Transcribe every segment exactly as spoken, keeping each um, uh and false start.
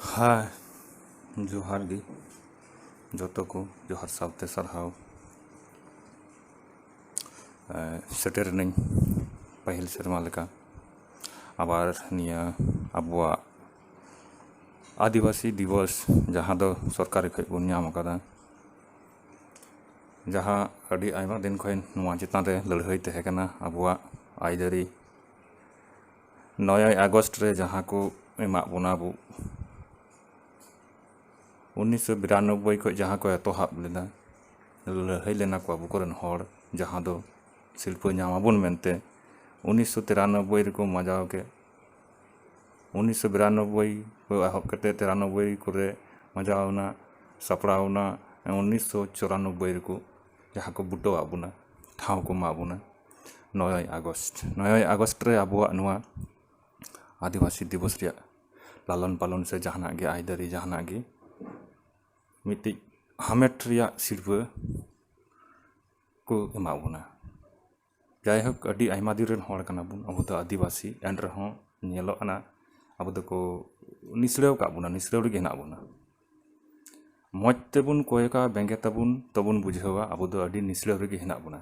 ᱦᱮᱸ, ᱡᱚᱦᱟᱨ ᱜᱮ ᱡᱚᱛᱚ ᱠᱚ, ᱡᱚᱦᱟᱨ ᱥᱟᱶᱛᱮ ᱥᱟᱨᱦᱟᱣ᱾ ᱮᱸ, ᱥᱮᱴᱮᱨ ᱮᱱᱟᱹᱧ ᱯᱟᱹᱦᱤᱞ ᱥᱮᱨᱢᱟ ᱞᱮᱠᱟ ᱟᱵᱟᱨ ᱱᱤᱭᱟᱹ ᱟᱵᱚᱣᱟᱜ ᱟᱹᱫᱤᱵᱟᱹᱥᱤ ᱫᱤᱵᱚᱥ, ᱡᱟᱦᱟᱸ ᱫᱚ ᱥᱚᱨᱠᱟᱨᱤ ᱠᱷᱚᱱ ᱵᱚᱱ ᱧᱟᱢ ᱟᱠᱟᱫᱟ, ᱡᱟᱦᱟᱸ ᱟᱹᱰᱤ ᱟᱭᱢᱟ ᱫᱤᱱ ᱠᱷᱚᱱ ᱱᱚᱣᱟ ᱪᱮᱛᱟᱱ ᱨᱮ ᱞᱟᱹᱲᱦᱟᱹᱭ ᱛᱟᱦᱮᱸ ᱠᱟᱱᱟ ᱟᱵᱚᱣᱟᱜ ᱟᱹᱭᱫᱟᱹᱨᱤ᱾ ᱱᱚᱭᱚᱭ ᱟᱜᱚᱥᱴ ᱨᱮ ᱡᱟᱦᱟᱸ ᱠᱚ ᱮᱢᱟᱜ ᱵᱚᱱᱟ ᱟᱵᱚ, ᱩᱱᱤᱥᱥᱚ ᱵᱤᱨᱟᱱᱚᱵᱵᱳᱭ ᱠᱷᱚᱱ ᱡᱟᱦᱟᱸ ᱠᱚ ᱮᱛᱚᱦᱚᱵ ᱞᱮᱫᱟ, ᱞᱟᱹᱲᱦᱟᱹᱭ ᱞᱮᱱᱟ ᱠᱚ ᱟᱵᱚ ᱠᱚᱨᱮᱱ ᱦᱚᱲ, ᱡᱟᱦᱟᱸ ᱫᱚ ᱥᱤᱨᱯᱟᱹ ᱧᱟᱢ ᱟᱵᱚᱱ ᱢᱮᱱᱛᱮ᱾ ᱩᱱᱤᱥᱥᱚ ᱛᱤᱨᱟᱱᱚᱵᱵᱳᱭ ᱨᱮᱠᱚ ᱢᱟᱡᱟᱣ ᱠᱮᱫ᱾ ᱩᱱᱤᱥᱥᱚ ᱵᱤᱨᱟᱱᱚᱵᱵᱳᱭ ᱠᱚ ᱮᱦᱚᱵ ᱠᱟᱛᱮ ᱛᱤᱨᱟᱱᱚᱵᱵᱳᱭ ᱠᱚᱨᱮ ᱢᱟᱡᱟᱣ ᱮᱱᱟ, ᱥᱟᱯᱲᱟᱣ ᱮᱱᱟ᱾ ᱩᱱᱤᱥᱥᱚ ᱪᱩᱨᱟᱱᱚᱵᱵᱳᱭ ᱨᱮᱠᱚ ᱡᱟᱦᱟᱸ ᱠᱚ ᱵᱩᱴᱟᱹᱣᱟᱜ ᱵᱚᱱᱟ, ᱴᱷᱟᱶ ᱠᱚ ᱮᱢᱟᱜ ᱵᱚᱱᱟ ᱱᱚᱭᱚᱭ ᱟᱜᱚᱥᱴ᱾ ᱱᱚᱭᱚᱭ ᱟᱜᱚᱥᱴ ᱨᱮ ᱟᱵᱚᱣᱟᱜ ᱱᱚᱣᱟ ᱟᱹᱫᱤᱵᱟᱹᱥᱤ ᱫᱤᱵᱚᱥ ᱨᱮᱭᱟᱜ ᱞᱟᱞᱚᱱ ᱯᱟᱞᱚᱱ ᱥᱮ ᱡᱟᱦᱟᱱᱟᱜ ᱜᱮ ᱟᱹᱭᱫᱟᱹᱨᱤ, ᱡᱟᱦᱟᱱᱟᱜ ᱜᱮ ᱢᱤᱫᱴᱤᱡ ᱦᱟᱢᱮᱴ ᱨᱮᱭᱟᱜ ᱥᱤᱨᱯᱟᱹ ᱠᱚ ᱮᱢᱟ ᱵᱚᱱᱟ᱾ ᱡᱟᱭᱦᱳᱠ, ᱟᱹᱰᱤ ᱟᱭᱢᱟ ᱫᱤᱱ ᱨᱮᱱ ᱦᱚᱲ ᱠᱟᱱᱟ ᱵᱚᱱ ᱟᱵᱚ ᱫᱚ ᱟᱹᱫᱤᱵᱟᱹᱥᱤ, ᱮᱱ ᱨᱮᱦᱚᱸ ᱧᱮᱞᱚᱜ ᱠᱟᱱᱟ ᱟᱵᱚ ᱫᱚᱠᱚ ᱱᱤᱥᱲᱟᱹᱣ ᱟᱠᱟᱫ ᱵᱚᱱᱟ, ᱱᱤᱥᱲᱟᱹᱣ ᱨᱮᱜᱮ ᱦᱮᱱᱟᱜ ᱵᱚᱱᱟ᱾ ᱢᱚᱡᱽ ᱛᱮᱵᱚᱱ ᱠᱚᱭᱚᱜᱟ, ᱵᱮᱸᱜᱮ ᱛᱟᱵᱚᱱ, ᱛᱚᱵᱚᱱ ᱵᱩᱡᱷᱟᱹᱣᱟ ᱟᱵᱚ ᱫᱚ ᱟᱹᱰᱤ ᱱᱤᱥᱲᱟᱹᱣ ᱨᱮᱜᱮ ᱦᱮᱱᱟᱜ ᱵᱚᱱᱟ᱾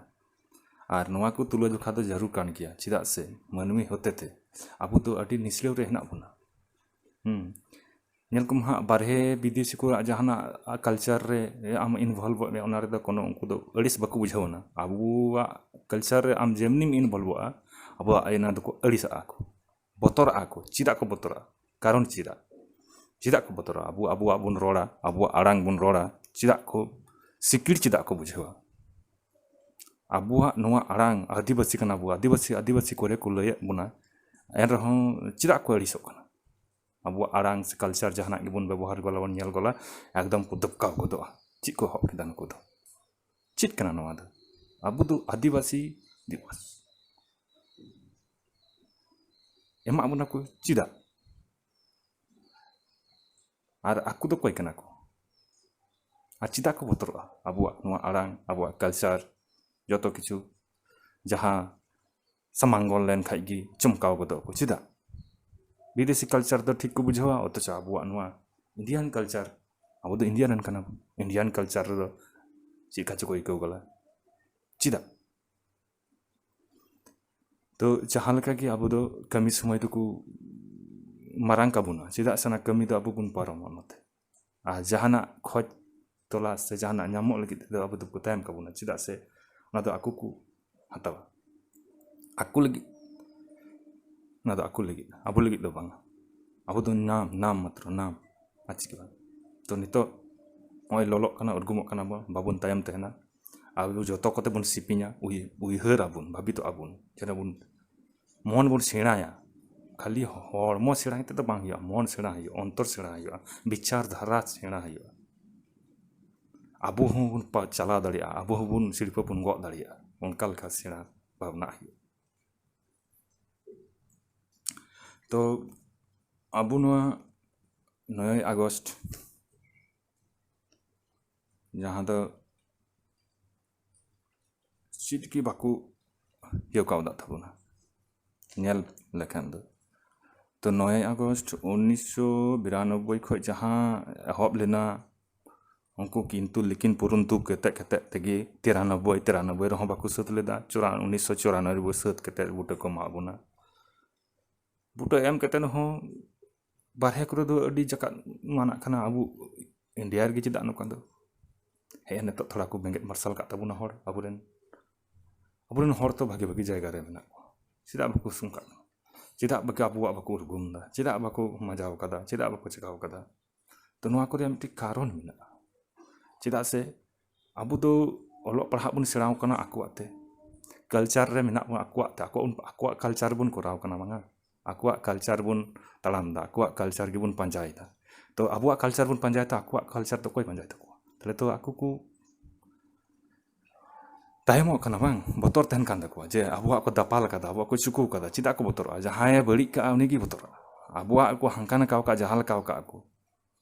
ᱟᱨ ᱱᱚᱣᱟ ᱠᱚ ᱛᱩᱞᱟᱹᱡᱚᱠᱷᱟ ᱫᱚ ᱡᱟᱹᱨᱩᱲ ᱠᱟᱱ ᱜᱮᱭᱟ, ᱪᱮᱫᱟᱜ ᱥᱮ ᱢᱟᱹᱱᱢᱤ ᱦᱚᱛᱮᱛᱮ ᱟᱵᱚ ᱫᱚ ᱟᱹᱰᱤ ᱱᱤᱥᱲᱟᱹᱣ ᱨᱮ ᱦᱮᱱᱟᱜ ᱵᱚᱱᱟ᱾ ᱦᱩᱸ᱾ ᱧᱮᱞ ᱠᱚᱢ ᱦᱟᱸᱜ, ᱵᱟᱨᱦᱮ ᱵᱤᱫᱮᱥᱤ ᱠᱚᱣᱟᱜ ᱡᱟᱦᱟᱱᱟᱜ culture ᱨᱮ ᱟᱢ involve ᱚᱜ ᱢᱮ, ᱚᱱᱟ ᱨᱮᱫᱚ ᱠᱳᱱᱳ ᱩᱱᱠᱩ ᱫᱚ ᱟᱹᱲᱤᱥ ᱵᱟᱠᱚ ᱵᱩᱡᱷᱟᱹᱣ ᱟᱱᱟ᱾ ᱟᱵᱚᱣᱟᱜ culture ᱨᱮ ᱟᱢ ᱡᱮᱢᱱᱤᱢ involve ᱚᱜᱼᱟ, ᱟᱵᱚᱣᱟᱜ ᱟᱭᱱᱟ ᱫᱚᱠᱚ ᱟᱹᱲᱤᱥᱟᱜᱼᱟ ᱠᱚ, ᱵᱚᱛᱚᱨᱟᱜᱼᱟ ᱠᱚ᱾ ᱪᱮᱫᱟᱜ ᱠᱚ ᱵᱚᱛᱚᱨᱟᱜᱼᱟ? ᱠᱟᱨᱚᱱ ᱪᱮᱫᱟᱜ? ᱪᱮᱫᱟᱜ ᱠᱚ ᱵᱚᱛᱚᱨᱟᱜᱼᱟ? ᱟᱵᱚ ᱟᱵᱚᱣᱟᱜ ᱵᱚᱱ ᱨᱚᱲᱟ, ᱟᱵᱚᱣᱟᱜ ᱟᱲᱟᱝ ᱵᱚᱱ ᱨᱚᱲᱟ, ᱪᱮᱫᱟᱜ ᱠᱚ ᱥᱤᱠᱤᱲ, ᱪᱮᱫᱟᱜ ᱠᱚ ᱵᱩᱡᱷᱟᱹᱣᱟ? ᱟᱵᱚᱣᱟᱜ ᱱᱚᱣᱟ ᱟᱲᱟᱝ, ᱟᱹᱫᱤᱵᱟᱹᱥᱤ ᱠᱟᱱᱟ ᱵᱚ, ᱟᱹᱫᱤᱵᱟᱹᱥᱤ, ᱟᱹᱫᱤᱵᱟᱹᱥᱤ ᱠᱚᱨᱮ ᱠᱚ ᱞᱟᱹᱭᱮᱫ ᱵᱚᱱᱟ, ᱮᱱ ᱨᱮᱦᱚᱸ ᱪᱮᱫᱟᱜ ᱠᱚ ᱟᱹᱲᱤᱥᱚᱜ ᱠᱟᱱᱟ? ᱟᱵᱚᱣᱟᱜ ᱟᱲᱟᱝ ᱥᱮ culture ᱡᱟᱦᱟᱱᱟᱜ ᱜᱮᱵᱚᱱ ᱵᱮᱵᱚᱦᱟᱨ ᱜᱚᱞᱟ, ᱵᱚᱱ ᱧᱮᱞ ᱜᱚᱞᱟ, ᱮᱠᱫᱚᱢ ᱠᱚ ᱫᱚᱵᱠᱟᱣ ᱜᱚᱫᱚᱜᱼᱟ᱾ ᱪᱮᱫ ᱠᱚ ᱦᱚᱦᱚ ᱠᱮᱫᱟ ᱱᱩᱠᱩ ᱫᱚ? ᱪᱮᱫ ᱠᱟᱱᱟ ᱱᱚᱣᱟ ᱫᱚ? ᱟᱵᱚ ᱫᱚ ᱟᱹᱫᱤᱵᱟᱹᱥᱤ ᱫᱤᱵᱚᱥ ᱮᱢᱟᱜ ᱵᱚᱱᱟ ᱠᱚ ᱪᱮᱫᱟᱜ? ᱟᱨ ᱟᱠᱚ ᱫᱚ ᱚᱠᱚᱭ ᱠᱟᱱᱟ ᱠᱚ? ᱟᱨ ᱪᱮᱫᱟᱜ ᱠᱚ ᱵᱚᱛᱚᱨᱚᱜᱼᱟ ᱟᱵᱚᱣᱟᱜ ᱱᱚᱣᱟ ᱟᱲᱟᱝ, ᱟᱵᱚᱣᱟᱜ culture, ᱡᱚᱛᱚ ᱠᱤᱪᱷᱩ ᱡᱟᱦᱟᱸ ᱥᱟᱢᱟᱝ ᱜᱚᱞ ᱞᱮᱱ ᱠᱷᱟᱡ ᱜᱮ ᱪᱚᱢᱠᱟᱣ ᱜᱚᱫᱚᱜ ᱟᱠᱚ? ᱪᱮᱫᱟᱜ? ᱵᱤᱫᱮᱥᱤ ᱠᱟᱞᱪᱟᱨ ᱫᱚ ᱴᱷᱤᱠ ᱠᱚ ᱵᱩᱡᱷᱟᱹᱣᱟ, ᱚᱛᱷᱚᱪᱚ ᱟᱵᱚᱣᱟᱜ ᱱᱚᱣᱟ ᱤᱱᱰᱤᱭᱟᱱ ᱠᱟᱞᱪᱟᱨ, ᱟᱵᱚ ᱫᱚ ᱤᱱᱰᱤᱭᱟᱱ ᱨᱮᱱ ᱠᱟᱱᱟ ᱵᱚᱱ, ᱤᱱᱰᱤᱭᱟᱱ ᱠᱟᱞᱪᱟᱨ ᱨᱮᱫᱚ ᱪᱮᱫ ᱠᱟ ᱪᱚ ᱠᱚ ᱟᱹᱭᱠᱟᱹᱣ ᱜᱚᱞᱟ᱾ ᱪᱮᱫᱟᱜ? ᱛᱚ ᱡᱟᱦᱟᱸ ᱞᱮᱠᱟ ᱜᱮ ᱟᱵᱚ ᱫᱚ ᱠᱟᱹᱢᱤ ᱥᱚᱢᱚᱭ ᱫᱚᱠᱚ ᱢᱟᱨᱟᱝ ᱠᱟᱵᱚᱱᱟ, ᱪᱮᱫᱟᱜ ᱥᱮ ᱚᱱᱟ ᱠᱟᱹᱢᱤ ᱫᱚ ᱟᱵᱚ ᱵᱚᱱ ᱯᱟᱨᱚᱢᱟ ᱚᱱᱟᱛᱮ᱾ ᱟᱨ ᱡᱟᱦᱟᱱᱟᱜ ᱠᱷᱚᱡᱽ ᱛᱚᱞᱟᱥ ᱥᱮ ᱡᱟᱦᱟᱱᱟᱜ ᱧᱟᱢᱚᱜ ᱞᱟᱹᱜᱤᱫ ᱛᱮᱫᱚ ᱟᱵᱚ ᱫᱚᱠᱚ ᱛᱟᱭᱚᱢ ᱠᱟᱵᱚᱱᱟ, ᱪᱮᱫᱟᱜ ᱥᱮ ᱚᱱᱟ ᱫᱚ ᱟᱠᱚ ᱠᱚ ᱦᱟᱛᱟᱣᱟ, ᱟᱠᱚ ᱞᱟᱹᱜᱤᱫ᱾ ᱚᱱᱟ ᱫᱚ ᱟᱠᱚ ᱞᱟᱹᱜᱤᱫ, ᱟᱵᱚ ᱞᱟᱹᱜᱤᱫ ᱫᱚ ᱵᱟᱝᱟ᱾ ᱟᱵᱚ ᱫᱚ ᱱᱟᱢ, ᱱᱟᱢ ᱢᱟᱛᱨᱚ, ᱱᱟᱢ, ᱟᱨ ᱪᱤᱠᱟᱹ ᱵᱟᱝ᱾ ᱛᱚ ᱱᱤᱛᱚᱜ ᱱᱚᱜᱼᱚᱭ ᱞᱚᱞᱚᱜ ᱠᱟᱱᱟ, ᱩᱨᱜᱩᱢᱚᱜ ᱠᱟᱱᱟ ᱵᱚᱱ, ᱵᱟᱵᱚᱱ ᱛᱟᱭᱚᱢ ᱛᱟᱦᱮᱱᱟ᱾ ᱟᱵᱚ ᱡᱚᱛᱚ ᱠᱚᱛᱮ ᱵᱚᱱ ᱥᱤᱯᱤᱧᱟ, ᱩᱭ-, ᱩᱭᱦᱟᱹᱨ ᱟᱵᱚᱱ, ᱵᱷᱟᱵᱤᱛᱚᱜ ᱟᱵᱚᱱ, ᱡᱮᱱᱚ ᱵᱚᱱ, ᱢᱚᱱ ᱵᱚᱱ ᱥᱮᱬᱟᱭᱟ᱾ ᱠᱷᱟᱹᱞᱤ ᱦᱚᱲᱢᱚ ᱥᱮᱬᱟ ᱠᱟᱛᱮ ᱫᱚ ᱵᱟᱝ ᱦᱩᱭᱩᱜᱼᱟ, ᱢᱚᱱ ᱥᱮᱬᱟ ᱦᱩᱭᱩᱜᱼᱟ, ᱚᱱᱛᱚᱨ ᱥᱮᱬᱟ ᱦᱩᱭᱩᱜᱼᱟ, ᱵᱤᱪᱟᱨ ᱫᱷᱟᱨᱟ ᱥᱮᱬᱟ ᱦᱩᱭᱩᱜᱼᱟ᱾ ᱟᱵᱚ ᱦᱚᱸᱵᱚᱱ ᱯᱟ-, ᱪᱟᱞᱟᱣ ᱫᱟᱲᱮᱭᱟᱜᱼᱟ, ᱟᱵᱚ ᱦᱚᱸᱵᱚᱱ ᱥᱤᱨᱯᱟᱹ ᱵᱚᱱ ᱜᱚᱜ ᱫᱟᱲᱮᱭᱟᱜᱼᱟ, ᱚᱱᱠᱟ ᱞᱮᱠᱟ ᱥᱮᱬᱟ ᱵᱷᱟᱵᱽᱱᱟ ᱦᱩᱭᱩᱜᱼᱟ᱾ ᱛᱚ ᱟᱵᱚ ᱱᱚᱣᱟ ᱱᱚᱭᱚᱭ ᱟᱜᱚᱥᱴ, ᱡᱟᱦᱟᱸ ᱫᱚ ᱪᱮᱫ ᱜᱮ ᱵᱟᱠᱚ ᱤᱭᱟᱹ ᱠᱟᱣᱫᱟ ᱛᱟᱵᱚᱱᱟ, ᱧᱮᱞ ᱞᱮᱠᱷᱟᱱ ᱫᱚ᱾ ᱛᱚ ᱱᱚᱭᱚᱭ ᱟᱜᱚᱥᱴ ᱩᱱᱤᱥᱥᱚ ᱵᱤᱨᱟᱱᱚᱵᱵᱳᱭ ᱠᱷᱚᱱ ᱡᱟᱦᱟᱸ ᱮᱦᱚᱵ ᱞᱮᱱᱟ, ᱩᱱᱠᱩ ᱠᱤᱱᱛᱩ ᱞᱮᱠᱤᱱ ᱯᱩᱨᱩᱱᱛᱩ ᱠᱟᱛᱮ ᱠᱟᱛᱮ ᱛᱮᱜᱮ ᱛᱤᱨᱟᱱᱚᱵᱵᱳᱭ, ᱛᱤᱨᱟᱱᱚᱵᱵᱳᱭ ᱨᱮᱦᱚᱸ ᱵᱟᱠᱚ ᱥᱟᱹᱛ ᱞᱮᱫᱟ, ᱪᱩᱨᱟ-, ᱩᱱᱤᱥᱥᱚ ᱪᱩᱨᱟᱱᱚᱵᱵᱳᱭ ᱨᱮ ᱥᱟᱹᱛ ᱠᱟᱛᱮ ᱵᱩᱴᱟᱹ ᱠᱚ ᱮᱢᱟᱜ ᱵᱚᱱᱟ᱾ ᱵᱩᱴᱟᱹ ᱮᱢ ᱠᱟᱛᱮ ᱦᱚᱸ ᱵᱟᱨᱦᱮ ᱠᱚᱨᱮ ᱫᱚ ᱟᱹᱰᱤ ᱡᱟᱠᱟᱛ ᱢᱟᱱᱟᱜ ᱠᱟᱱᱟ, ᱟᱵᱚ ᱤᱱᱰᱤᱭᱟ ᱨᱮᱜᱮ ᱪᱮᱫᱟᱜ ᱱᱚᱝᱠᱟ ᱫᱚ? ᱦᱮᱸ, ᱱᱤᱛᱚᱜ ᱛᱷᱚᱲᱟ ᱠᱚ ᱵᱮᱸᱜᱮᱫ ᱢᱟᱨᱥᱟᱞ ᱠᱟᱜ ᱛᱟᱵᱚᱱᱟ ᱦᱚᱲ, ᱟᱵᱚᱨᱮᱱ, ᱟᱵᱚᱨᱮᱱ ᱦᱚᱲ ᱛᱚ ᱵᱷᱟᱜᱮ ᱵᱷᱟᱜᱮ ᱡᱟᱭᱜᱟ ᱨᱮ ᱢᱮᱱᱟᱜ ᱠᱚᱣᱟ, ᱪᱮᱫᱟᱜ ᱵᱟᱠᱚ ᱥᱩᱝᱠᱟᱜ ᱠᱟᱱᱟ? ᱪᱮᱫᱟᱜ ᱵᱟᱠᱚ ᱟᱵᱚᱣᱟᱜ ᱵᱟᱠᱚ ᱩᱨᱜᱩᱢ ᱮᱫᱟ? ᱪᱮᱫᱟᱜ ᱵᱟᱠᱚ ᱢᱟᱡᱟᱣ ᱠᱟᱫᱟ? ᱪᱮᱫᱟᱜ ᱵᱟᱠᱚ ᱪᱮᱠᱟᱣ ᱠᱟᱫᱟ? ᱛᱚ ᱱᱚᱣᱟ ᱠᱚᱨᱮ ᱢᱤᱫᱴᱤᱡ ᱠᱟᱨᱚᱱ ᱢᱮᱱᱟᱜᱼᱟ᱾ ᱪᱮᱫᱟᱜ ᱥᱮ ᱟᱵᱚ ᱫᱚ ᱚᱞᱚᱜ ᱯᱟᱲᱦᱟᱜ ᱵᱚᱱ ᱥᱮᱬᱟᱣ ᱠᱟᱱᱟ ᱟᱠᱚᱣᱟᱜ ᱛᱮ, ᱠᱟᱞᱪᱟᱨ ᱨᱮ ᱢᱮᱱᱟᱜ ᱵᱚᱱᱟ ᱟᱠᱚᱣᱟᱜ ᱛᱮ, ᱟᱠᱚ, ᱟᱠᱚᱣᱟᱜ ᱠᱟᱞᱪᱟᱨ ᱵᱚᱱ ᱠᱚᱨᱟᱣ ᱠᱟᱱᱟ, ᱵᱟᱝᱟ? ᱟᱠᱚᱣᱟᱜ ᱠᱟᱞᱪᱟᱨ ᱵᱚᱱ ᱛᱟᱲᱟᱢ ᱮᱫᱟ, ᱟᱠᱚᱣᱟᱜ ᱠᱟᱞᱪᱟᱨ ᱜᱮᱵᱚᱱ ᱯᱟᱸᱡᱟᱭᱮᱫᱟ᱾ ᱛᱚ ᱟᱵᱚᱣᱟᱜ ᱠᱟᱞᱪᱟᱨ ᱵᱚᱱ ᱯᱟᱸᱡᱟᱭᱮᱫᱟ, ᱟᱠᱚᱣᱟᱜ ᱠᱟᱞᱪᱟᱨ ᱫᱚ ᱚᱠᱚᱭ ᱯᱟᱸᱡᱟᱭ ᱛᱟᱠᱚᱣᱟ? ᱛᱟᱦᱞᱮ ᱛᱚ ᱟᱠᱚ ᱠᱚ ᱛᱟᱭᱚᱢᱚᱜ ᱠᱟᱱᱟ, ᱵᱟᱝ? ᱵᱚᱛᱚᱨ ᱛᱟᱦᱮᱱ ᱠᱟᱱ ᱛᱟᱠᱚᱣᱟ ᱡᱮ ᱟᱵᱚᱣᱟᱜ ᱠᱚ ᱫᱟᱯᱟᱞ ᱟᱠᱟᱫᱟ, ᱟᱵᱚᱣᱟᱜ ᱠᱚ ᱪᱩᱠᱩ ᱟᱠᱟᱫᱟ, ᱪᱮᱫᱟᱜ ᱠᱚ ᱵᱚᱛᱚᱨᱚᱜᱼᱟ? ᱡᱟᱦᱟᱸᱭᱮ ᱵᱟᱹᱲᱤᱡ ᱠᱟᱜᱼᱟ ᱩᱱᱤᱜᱮ ᱵᱚᱛᱚᱨᱚᱜᱼᱟ᱾ ᱟᱵᱚᱣᱟᱜ ᱠᱚ ᱦᱟᱱᱠᱟ ᱱᱟᱠᱟᱣ ᱠᱟᱜᱼᱟ, ᱡᱟᱦᱟᱸ ᱞᱮᱠᱟᱣ ᱠᱟᱜᱼᱟ ᱠᱚ,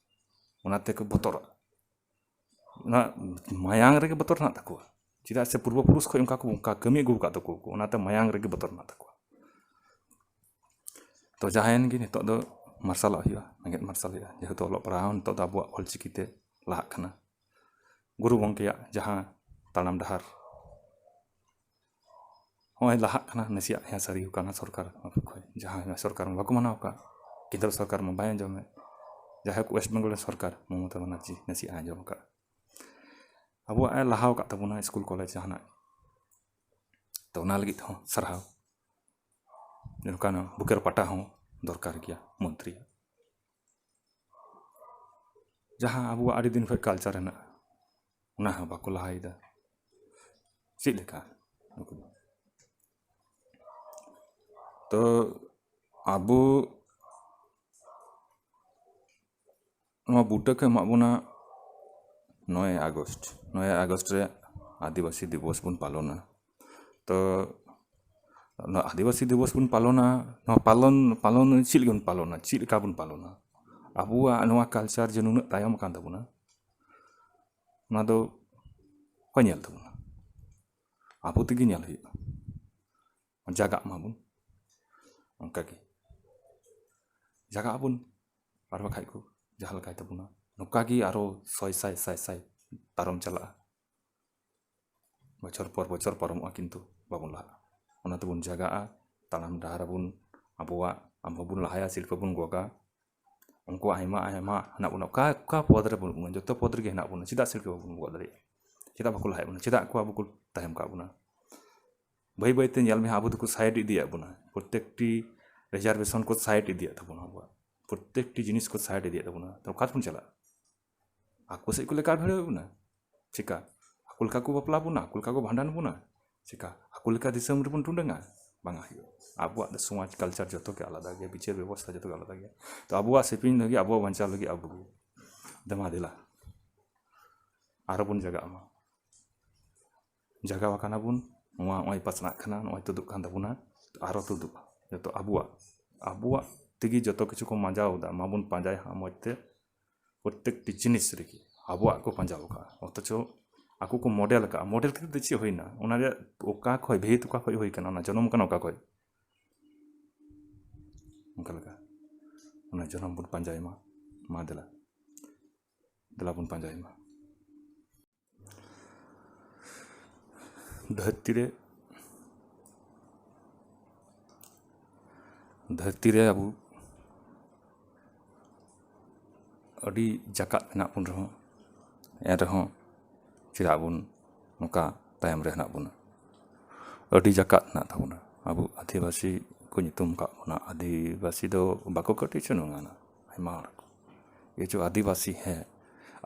ᱚᱱᱟ ᱛᱮᱠᱚ ᱵᱚᱛᱚᱨᱚᱜᱼᱟ᱾ ᱚᱱᱟ ᱢᱟᱭᱟᱝ ᱨᱮᱜᱮ ᱵᱚᱛᱚᱨ ᱦᱮᱱᱟᱜ ᱛᱟᱠᱚᱣᱟ, ᱪᱮᱫᱟᱜ ᱥᱮ ᱯᱩᱨᱵᱚ ᱯᱩᱨᱩᱥ ᱠᱷᱚᱱ ᱚᱱᱠᱟ ᱠᱚ, ᱚᱱᱠᱟ ᱠᱟᱹᱢᱤ ᱟᱹᱜᱩ ᱟᱠᱟᱫ ᱛᱟᱠᱚᱣᱟ ᱠᱚ, ᱚᱱᱟᱛᱮ ᱢᱟᱭᱟᱝ ᱨᱮᱜᱮ ᱵᱚᱛᱚᱨ ᱦᱮᱱᱟᱜ ᱛᱟᱠᱚᱣᱟ᱾ ᱛᱚ ᱡᱟᱦᱟᱸᱭᱮᱱ ᱜᱮ, ᱱᱤᱛᱚᱜ ᱫᱚ ᱢᱟᱨᱥᱟᱞᱚᱜ ᱦᱩᱭᱩᱜᱼᱟ, ᱢᱮᱸᱜᱮᱫ ᱢᱟᱨᱥᱟᱞ ᱦᱩᱭᱩᱜᱼᱟ, ᱡᱮᱦᱮᱛᱩ ᱚᱞᱚᱜ ᱯᱟᱲᱦᱟᱣ ᱱᱤᱛᱚᱜ ᱫᱚ ᱟᱵᱚᱣᱟᱜ ᱚᱞᱪᱤᱠᱤ ᱛᱮ ᱞᱟᱦᱟᱜ ᱠᱟᱱᱟ᱾ ᱜᱩᱨᱩ ᱜᱚᱢᱠᱮᱭᱟᱜ ᱡᱟᱦᱟᱸ ᱛᱟᱲᱟᱢ ᱰᱟᱦᱟᱨ, ᱱᱚᱜᱼᱚᱭ ᱞᱟᱦᱟᱜ ᱠᱟᱱᱟ, ᱱᱟᱥᱮᱭᱟᱜ ᱦᱮᱸ ᱥᱟᱹᱨᱤ ᱠᱟᱱᱟ ᱥᱚᱨᱠᱟᱨ ᱠᱷᱚᱱ, ᱡᱟᱦᱟᱸ ᱥᱚᱨᱠᱟᱨ ᱢᱟ ᱵᱟᱠᱚ ᱢᱟᱱᱟᱣ ᱟᱠᱟᱫ, ᱠᱮᱱᱫᱨᱚ ᱥᱚᱨᱠᱟᱨ ᱢᱟ ᱵᱟᱭ ᱟᱸᱡᱚᱢᱮᱫ, ᱡᱟᱦᱟᱸ ᱠᱚ ᱳᱭᱮᱥᱴ ᱵᱮᱝᱜᱚᱞ ᱨᱮᱱ ᱥᱚᱨᱠᱟᱨ ᱢᱚᱢᱚᱛᱟ ᱵᱟᱱᱟᱨᱡᱤ ᱱᱟᱥᱮᱭᱟᱜ ᱮ ᱟᱸᱡᱚᱢ ᱟᱠᱟᱫ, ᱟᱵᱚᱣᱟᱜ ᱮ ᱞᱟᱦᱟᱣ ᱟᱠᱟᱫ ᱛᱟᱵᱚᱱᱟ ᱥᱠᱩᱞ ᱠᱚᱞᱮᱡᱽ ᱡᱟᱦᱟᱱᱟᱜ, ᱛᱚ ᱚᱱᱟ ᱞᱟᱹᱜᱤᱫ ᱦᱚᱸ ᱥᱟᱨᱦᱟᱣ᱾ ᱱᱚᱝᱠᱟᱱ ᱵᱩᱠᱟᱹᱨ ᱯᱟᱴᱟ ᱦᱚᱸ ᱫᱚᱨᱠᱟᱨ ᱜᱮᱭᱟ ᱢᱚᱱᱛᱨᱤᱭᱟᱜ᱾ ᱡᱟᱦᱟᱸ ᱟᱵᱚᱣᱟᱜ ᱟᱹᱰᱤ ᱫᱤᱱ ᱠᱷᱚᱱ ᱠᱟᱞᱪᱟᱨ ᱦᱮᱱᱟᱜᱼᱟ, ᱚᱱᱟ ᱦᱚᱸ ᱵᱟᱠᱚ ᱞᱟᱦᱟᱭᱮᱫᱟ᱾ ᱪᱮᱫ ᱞᱮᱠᱟ ᱱᱩᱠᱩ ᱫᱚ? ᱛᱚ ᱟᱵᱚ ᱱᱚᱣᱟ ᱵᱩᱴᱟᱹ ᱠᱚ ᱮᱢᱟᱜ ᱵᱚᱱᱟ ᱱᱚᱭ ᱟᱜᱚᱥᱴ᱾ ᱱᱚᱭ ᱟᱜᱚᱥᱴ ᱨᱮ ᱟᱹᱫᱤᱵᱟᱹᱥᱤ ᱫᱤᱵᱚᱥ ᱵᱚᱱ ᱯᱟᱞᱚᱱᱟ᱾ ᱛᱚ ᱱᱚᱣᱟ ᱟᱹᱫᱤᱵᱟᱹᱥᱤ ᱫᱤᱵᱚᱥ ᱵᱚᱱ ᱯᱟᱞᱚᱱᱟ, ᱱᱚᱣᱟ ᱯᱟᱞᱚᱱ, ᱯᱟᱞᱚᱱ ᱪᱮᱫ ᱞᱟᱹᱜᱤᱫ ᱵᱚᱱ ᱯᱟᱞᱚᱱᱟ? ᱪᱮᱫ ᱞᱮᱠᱟ ᱵᱚᱱ ᱯᱟᱞᱚᱱᱟ? ᱟᱵᱚᱣᱟᱜ ᱱᱚᱣᱟ ᱠᱟᱞᱪᱟᱨ ᱡᱮ ᱱᱩᱱᱟᱹᱜ ᱛᱟᱭᱚᱢ ᱟᱠᱟᱱ ᱛᱟᱵᱚᱱᱟ, ᱚᱱᱟ ᱫᱚ ᱚᱠᱚᱭ ᱧᱮᱞ ᱛᱟᱵᱚᱱᱟ? ᱟᱵᱚ ᱛᱮᱜᱮ ᱧᱮᱞ ᱦᱩᱭᱩᱜᱼᱟ᱾ ᱡᱟᱜᱟᱜ ᱢᱟᱵᱚᱱ, ᱚᱱᱠᱟᱜᱮ ᱡᱟᱜᱟᱜ ᱟᱵᱚᱱ, ᱟᱨ ᱵᱟᱠᱷᱟᱡ ᱠᱚ ᱡᱟᱦᱟᱸ ᱞᱮᱠᱟᱭ ᱛᱟᱵᱚᱱᱟ, ᱱᱚᱝᱠᱟ ᱜᱮ ᱟᱨᱚ ᱥᱚᱭ ᱥᱟᱭ ᱥᱟᱭ ᱥᱟᱭ ᱯᱟᱨᱚᱢ ᱪᱟᱞᱟᱜᱼᱟ᱾ ᱵᱚᱪᱷᱚᱨ ᱯᱚᱨ ᱵᱚᱪᱷᱚᱨ ᱯᱟᱨᱚᱢᱚᱜᱼᱟ, ᱠᱤᱱᱛᱩ ᱵᱟᱵᱚᱱ ᱞᱟᱦᱟᱜᱼᱟ᱾ ᱚᱱᱟ ᱛᱮᱵᱚᱱ ᱡᱟᱜᱟᱜᱼᱟ, ᱛᱟᱲᱟᱢ ᱰᱟᱦᱟᱨ ᱟᱵᱚᱱ, ᱟᱵᱚᱣᱟᱜ ᱟᱵᱚ ᱵᱚᱱ ᱞᱟᱦᱟᱭᱟ, ᱥᱤᱞᱯᱟᱹ ᱵᱚᱱ ᱜᱚᱜᱟ᱾ ᱩᱱᱠᱩ ᱟᱭᱢᱟ ᱟᱭᱢᱟ ᱦᱮᱱᱟᱜ ᱵᱚᱱᱟ, ᱚᱠᱟ ᱚᱠᱟ ᱯᱚᱫᱽ ᱨᱮ ᱵᱟᱹᱱᱩᱜ ᱵᱚᱱᱟ, ᱡᱚᱛᱚ ᱯᱚᱫᱽ ᱨᱮᱜᱮ ᱦᱮᱱᱟᱜ ᱵᱚᱱᱟ᱾ ᱪᱮᱫᱟᱜ ᱥᱤᱞᱯᱟᱹ ᱵᱟᱵᱚᱱ ᱜᱚᱜ ᱫᱟᱲᱮᱭᱟᱜᱼᱟ? ᱪᱮᱫᱟᱜ ᱵᱟᱠᱚ ᱞᱟᱦᱟᱭᱮᱫ ᱵᱚᱱᱟ? ᱪᱮᱫᱟᱜ ᱠᱚ ᱟᱵᱚ ᱠᱚ ᱛᱟᱭᱚᱢ ᱠᱟᱜ ᱵᱚᱱᱟ? ᱵᱟᱹᱭ ᱵᱟᱹᱭᱛᱮ ᱧᱮᱞ ᱢᱮ, ᱟᱵᱚ ᱫᱚᱠᱚ ᱥᱟᱭᱤᱰ ᱤᱫᱤᱭᱮᱫ ᱵᱚᱱᱟ, ᱯᱨᱚᱛᱮᱠᱴᱤ ᱨᱤᱡᱟᱨᱵᱷᱮᱥᱚᱱ ᱠᱚ ᱥᱟᱭᱤᱰ ᱤᱫᱤᱭᱮᱫ ᱛᱟᱵᱚᱱᱟ, ᱟᱵᱚᱣᱟᱜ ᱯᱨᱚᱛᱮᱠᱴᱤ ᱡᱤᱱᱤᱥ ᱠᱚ ᱥᱟᱭᱤᱰ ᱤᱫᱤᱭᱮᱫ ᱛᱟᱵᱚᱱᱟ᱾ ᱛᱚ ᱚᱠᱟ ᱛᱮᱵᱚᱱ ᱪᱟᱞᱟᱜᱼᱟ? ᱟᱠᱚ ᱥᱮᱫ ᱠᱚ ᱞᱮᱠᱟ ᱵᱷᱤᱲᱟᱹᱣ ᱵᱚᱱᱟ? ᱪᱮᱠᱟ? ᱟᱠᱚ ᱞᱮᱠᱟ ᱠᱚ ᱵᱟᱯᱞᱟ ᱵᱚᱱᱟ, ᱟᱠᱚ ᱞᱮᱠᱟ ᱠᱚ ᱵᱷᱟᱸᱰᱟᱱ ᱵᱚᱱᱟ? ᱪᱮᱠᱟ? ᱟᱠᱚ ᱞᱮᱠᱟ ᱫᱤᱥᱚᱢ ᱨᱮᱵᱚᱱ ᱴᱩᱰᱟᱹᱝᱟ? ᱵᱟᱝᱟ ᱦᱩᱭᱩᱜᱼᱟ᱾ ᱟᱵᱚᱣᱟᱜ ᱫᱚ ᱥᱚᱢᱟᱡᱽ ᱠᱟᱞᱪᱟᱨ ᱡᱚᱛᱚ ᱜᱮ ᱟᱞᱟᱫᱟ ᱜᱮᱭᱟ, ᱵᱤᱪᱟᱹᱨ ᱵᱮᱵᱚᱥᱛᱷᱟ ᱡᱚᱛᱚ ᱜᱮ ᱟᱞᱟᱫᱟ ᱜᱮᱭᱟ᱾ ᱛᱚ ᱟᱵᱚᱣᱟᱜ ᱥᱮᱯᱮᱧ ᱞᱟᱹᱜᱤᱫ, ᱟᱵᱚᱣᱟᱜ ᱵᱟᱧᱪᱟᱣ ᱞᱟᱹᱜᱤᱫ ᱟᱵᱚ ᱜᱮ ᱫᱮᱢᱟ ᱫᱮᱞᱟ ᱟᱨᱚ ᱵᱚᱱ ᱡᱟᱜᱟᱜ ᱢᱟ᱾ ᱡᱟᱜᱟᱣ ᱟᱠᱟᱱᱟ ᱵᱚᱱ, ᱱᱚᱣᱟ ᱱᱚᱜᱼᱚᱭ ᱯᱟᱥᱱᱟᱜ ᱠᱟᱱᱟ, ᱱᱚᱜᱼᱚᱭ ᱛᱩᱫᱩᱜ ᱠᱟᱱ ᱛᱟᱵᱚᱱᱟ, ᱟᱨᱚ ᱛᱩᱫᱩᱜᱼᱟ᱾ ᱡᱚᱛᱚ ᱟᱵᱚᱣᱟᱜ, ᱟᱵᱚᱣᱟᱜ ᱛᱮᱜᱮ ᱡᱚᱛᱚ ᱠᱤᱪᱷᱩ ᱠᱚ ᱢᱟᱸᱡᱟᱣ ᱮᱫᱟ, ᱢᱟᱵᱚᱱ ᱯᱟᱸᱡᱟᱭᱟ ᱦᱟᱸᱜ ᱢᱚᱡᱽ ᱛᱮ᱾ ᱯᱨᱚᱛᱮᱠᱴᱤ ᱡᱤᱱᱤᱥ ᱨᱮᱜᱮ ᱟᱵᱚᱣᱟᱜ ᱠᱚ ᱯᱟᱸᱡᱟ ᱟᱠᱟᱫᱼᱟ, ᱚᱛᱷᱚᱪᱚ ᱟᱠᱚ ᱠᱚ ᱢᱚᱰᱮᱞ ᱟᱠᱟᱫᱼᱟ᱾ ᱢᱚᱰᱮᱞ ᱠᱷᱟᱹᱛᱤᱨ ᱛᱮ ᱪᱮᱫ ᱦᱩᱭᱱᱟ? ᱚᱱᱟ ᱨᱮᱭᱟᱜ ᱚᱠᱟ ᱠᱷᱚᱡ, ᱵᱷᱮᱫ ᱚᱠᱟ ᱠᱷᱚᱡ ᱦᱩᱭ ᱠᱟᱱᱟ? ᱚᱱᱟ ᱡᱚᱱᱚᱢ ᱠᱟᱱᱟ ᱚᱠᱟ ᱠᱷᱚᱡ? ᱚᱱᱠᱟ ᱞᱮᱠᱟ ᱚᱱᱟ ᱡᱚᱱᱚᱢ ᱵᱚᱱ ᱯᱟᱸᱡᱟᱭ ᱢᱟ᱾ ᱢᱟ ᱫᱮᱞᱟ, ᱫᱮᱞᱟ ᱵᱚᱱ ᱯᱟᱸᱡᱟᱭ ᱢᱟ᱾ ᱫᱷᱟᱹᱨᱛᱤ ᱨᱮ, ᱫᱷᱟᱹᱨᱛᱤ ᱨᱮ ᱟᱵᱚ ᱟᱹᱰᱤ ᱡᱟᱠᱟᱛ ᱢᱮᱱᱟᱜ ᱵᱚᱱ ᱨᱮᱦᱚᱸ, ᱮᱱ ᱨᱮᱦᱚᱸ ᱪᱮᱫᱟᱜ ᱵᱚᱱ ᱱᱚᱝᱠᱟ ᱛᱟᱭᱚᱢ ᱨᱮ ᱦᱮᱱᱟᱜ ᱵᱚᱱᱟ? ᱟᱹᱰᱤ ᱡᱟᱠᱟᱛ ᱦᱮᱱᱟᱜ ᱛᱟᱵᱚᱱᱟ᱾ ᱟᱵᱚ ᱟᱹᱫᱤᱵᱟᱹᱥᱤ ᱠᱚ ᱧᱩᱛᱩᱢ ᱟᱠᱟᱫ ᱵᱚᱱᱟ, ᱟᱹᱫᱤᱵᱟᱹᱥᱤ ᱫᱚ ᱵᱟᱠᱚ ᱠᱟᱹᱴᱤᱡ ᱦᱚᱪᱚ ᱱᱚᱣᱟ ᱟᱭᱢᱟ ᱦᱚᱲ ᱠᱚ᱾ ये जो आदिवासी है,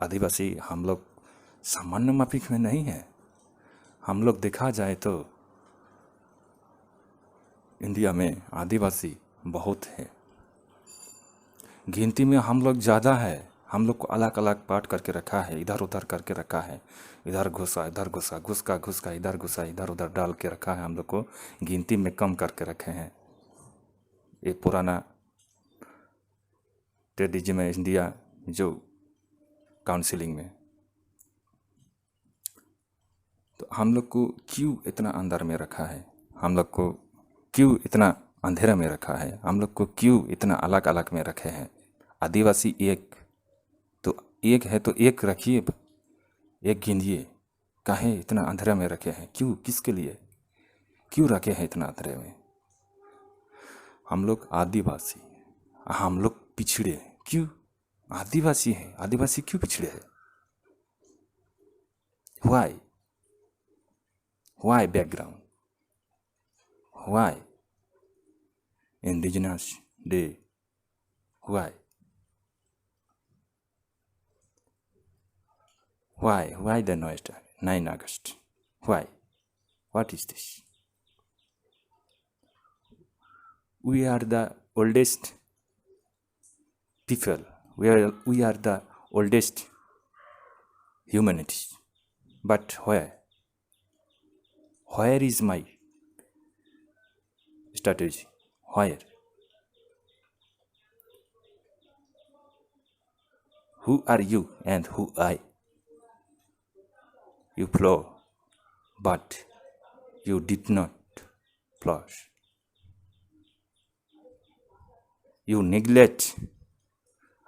आदिवासी हम लोग सामान्य माफिक में नहीं है। हम लोग देखा जाए तो इंडिया में आदिवासी बहुत है। गिनती में हम लोग ज़्यादा है। हम लोग को अलग अलग पार्ट करके रखा है, इधर उधर करके रखा है। इधर घुसा, इधर घुसा, घुस का घुस का, इधर घुसा, इधर उधर डाल के रखा है। हम लोग को गिनती में कम करके रखे हैं। ये पुराना ट्रेडिशनल इंडिया जो काउंसिलिंग में, तो हम लोग को क्यों इतना अंदर में रखा है? हम लोग को क्यों इतना अंधेरा में रखा है? हम लोग को क्यों इतना अलग अलग में रखे हैं? आदिवासी एक तो एक है, तो एक रखिए, एक गिनिए। काहे इतना अंधेरा में रखे हैं? क्यों, किसके लिए, क्यों रखे हैं इतना अंधेरे में? हम लोग आदिवासी, हम लोग पिछड़े हैं। क्यों? आदिवासी है, आदिवासी क्यों पिछड़े है? Why? Why background? Why Indigenous Day? Why? Why? Why the nine August? Why? What is this? We are the oldest people. We are, we are the oldest humanities. But where? Where is my strategy? Where? Who are you and who I? You flaw, but you did not flash. You neglect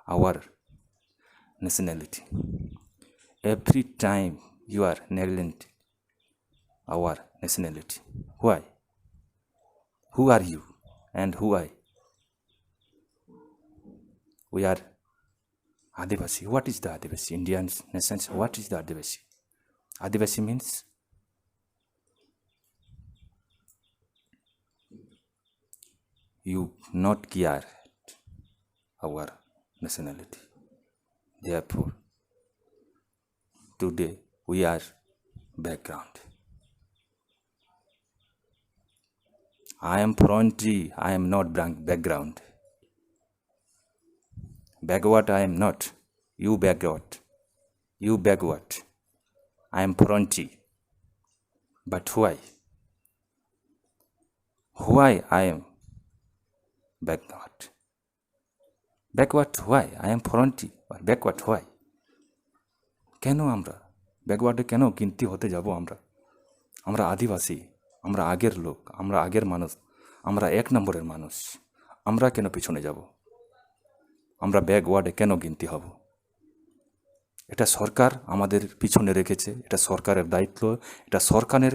our nationality. Every time you are neglect our nationality. Why? Who are you and who I? We are Adivasi. What is the Adivasi? Indian nations. What is the Adivasi? Adivasi means you not care our nationality. Therefore, today we are background. I am fronty, I am not background. Backward I am not. You backward. You backward. I am fronty. But why? Why I am backward? Backward why? I am fronty. But backward why? কেন আমরা ব্যাকওয়ার্ডে কেন গিনতি হতে যাব আমরা? আমরা আদিবাসী, আমরা আগের লোক, আমরা আগের মানুষ, আমরা এক নম্বরের মানুষ। আমরা কেন পিছনে যাব? আমরা ব্যাকওয়ার্ডে কেন গিনতি হব? এটা সরকার আমাদের পিছনে রেখেছে। এটা সরকারের দায়িত্ব। এটা সরকারের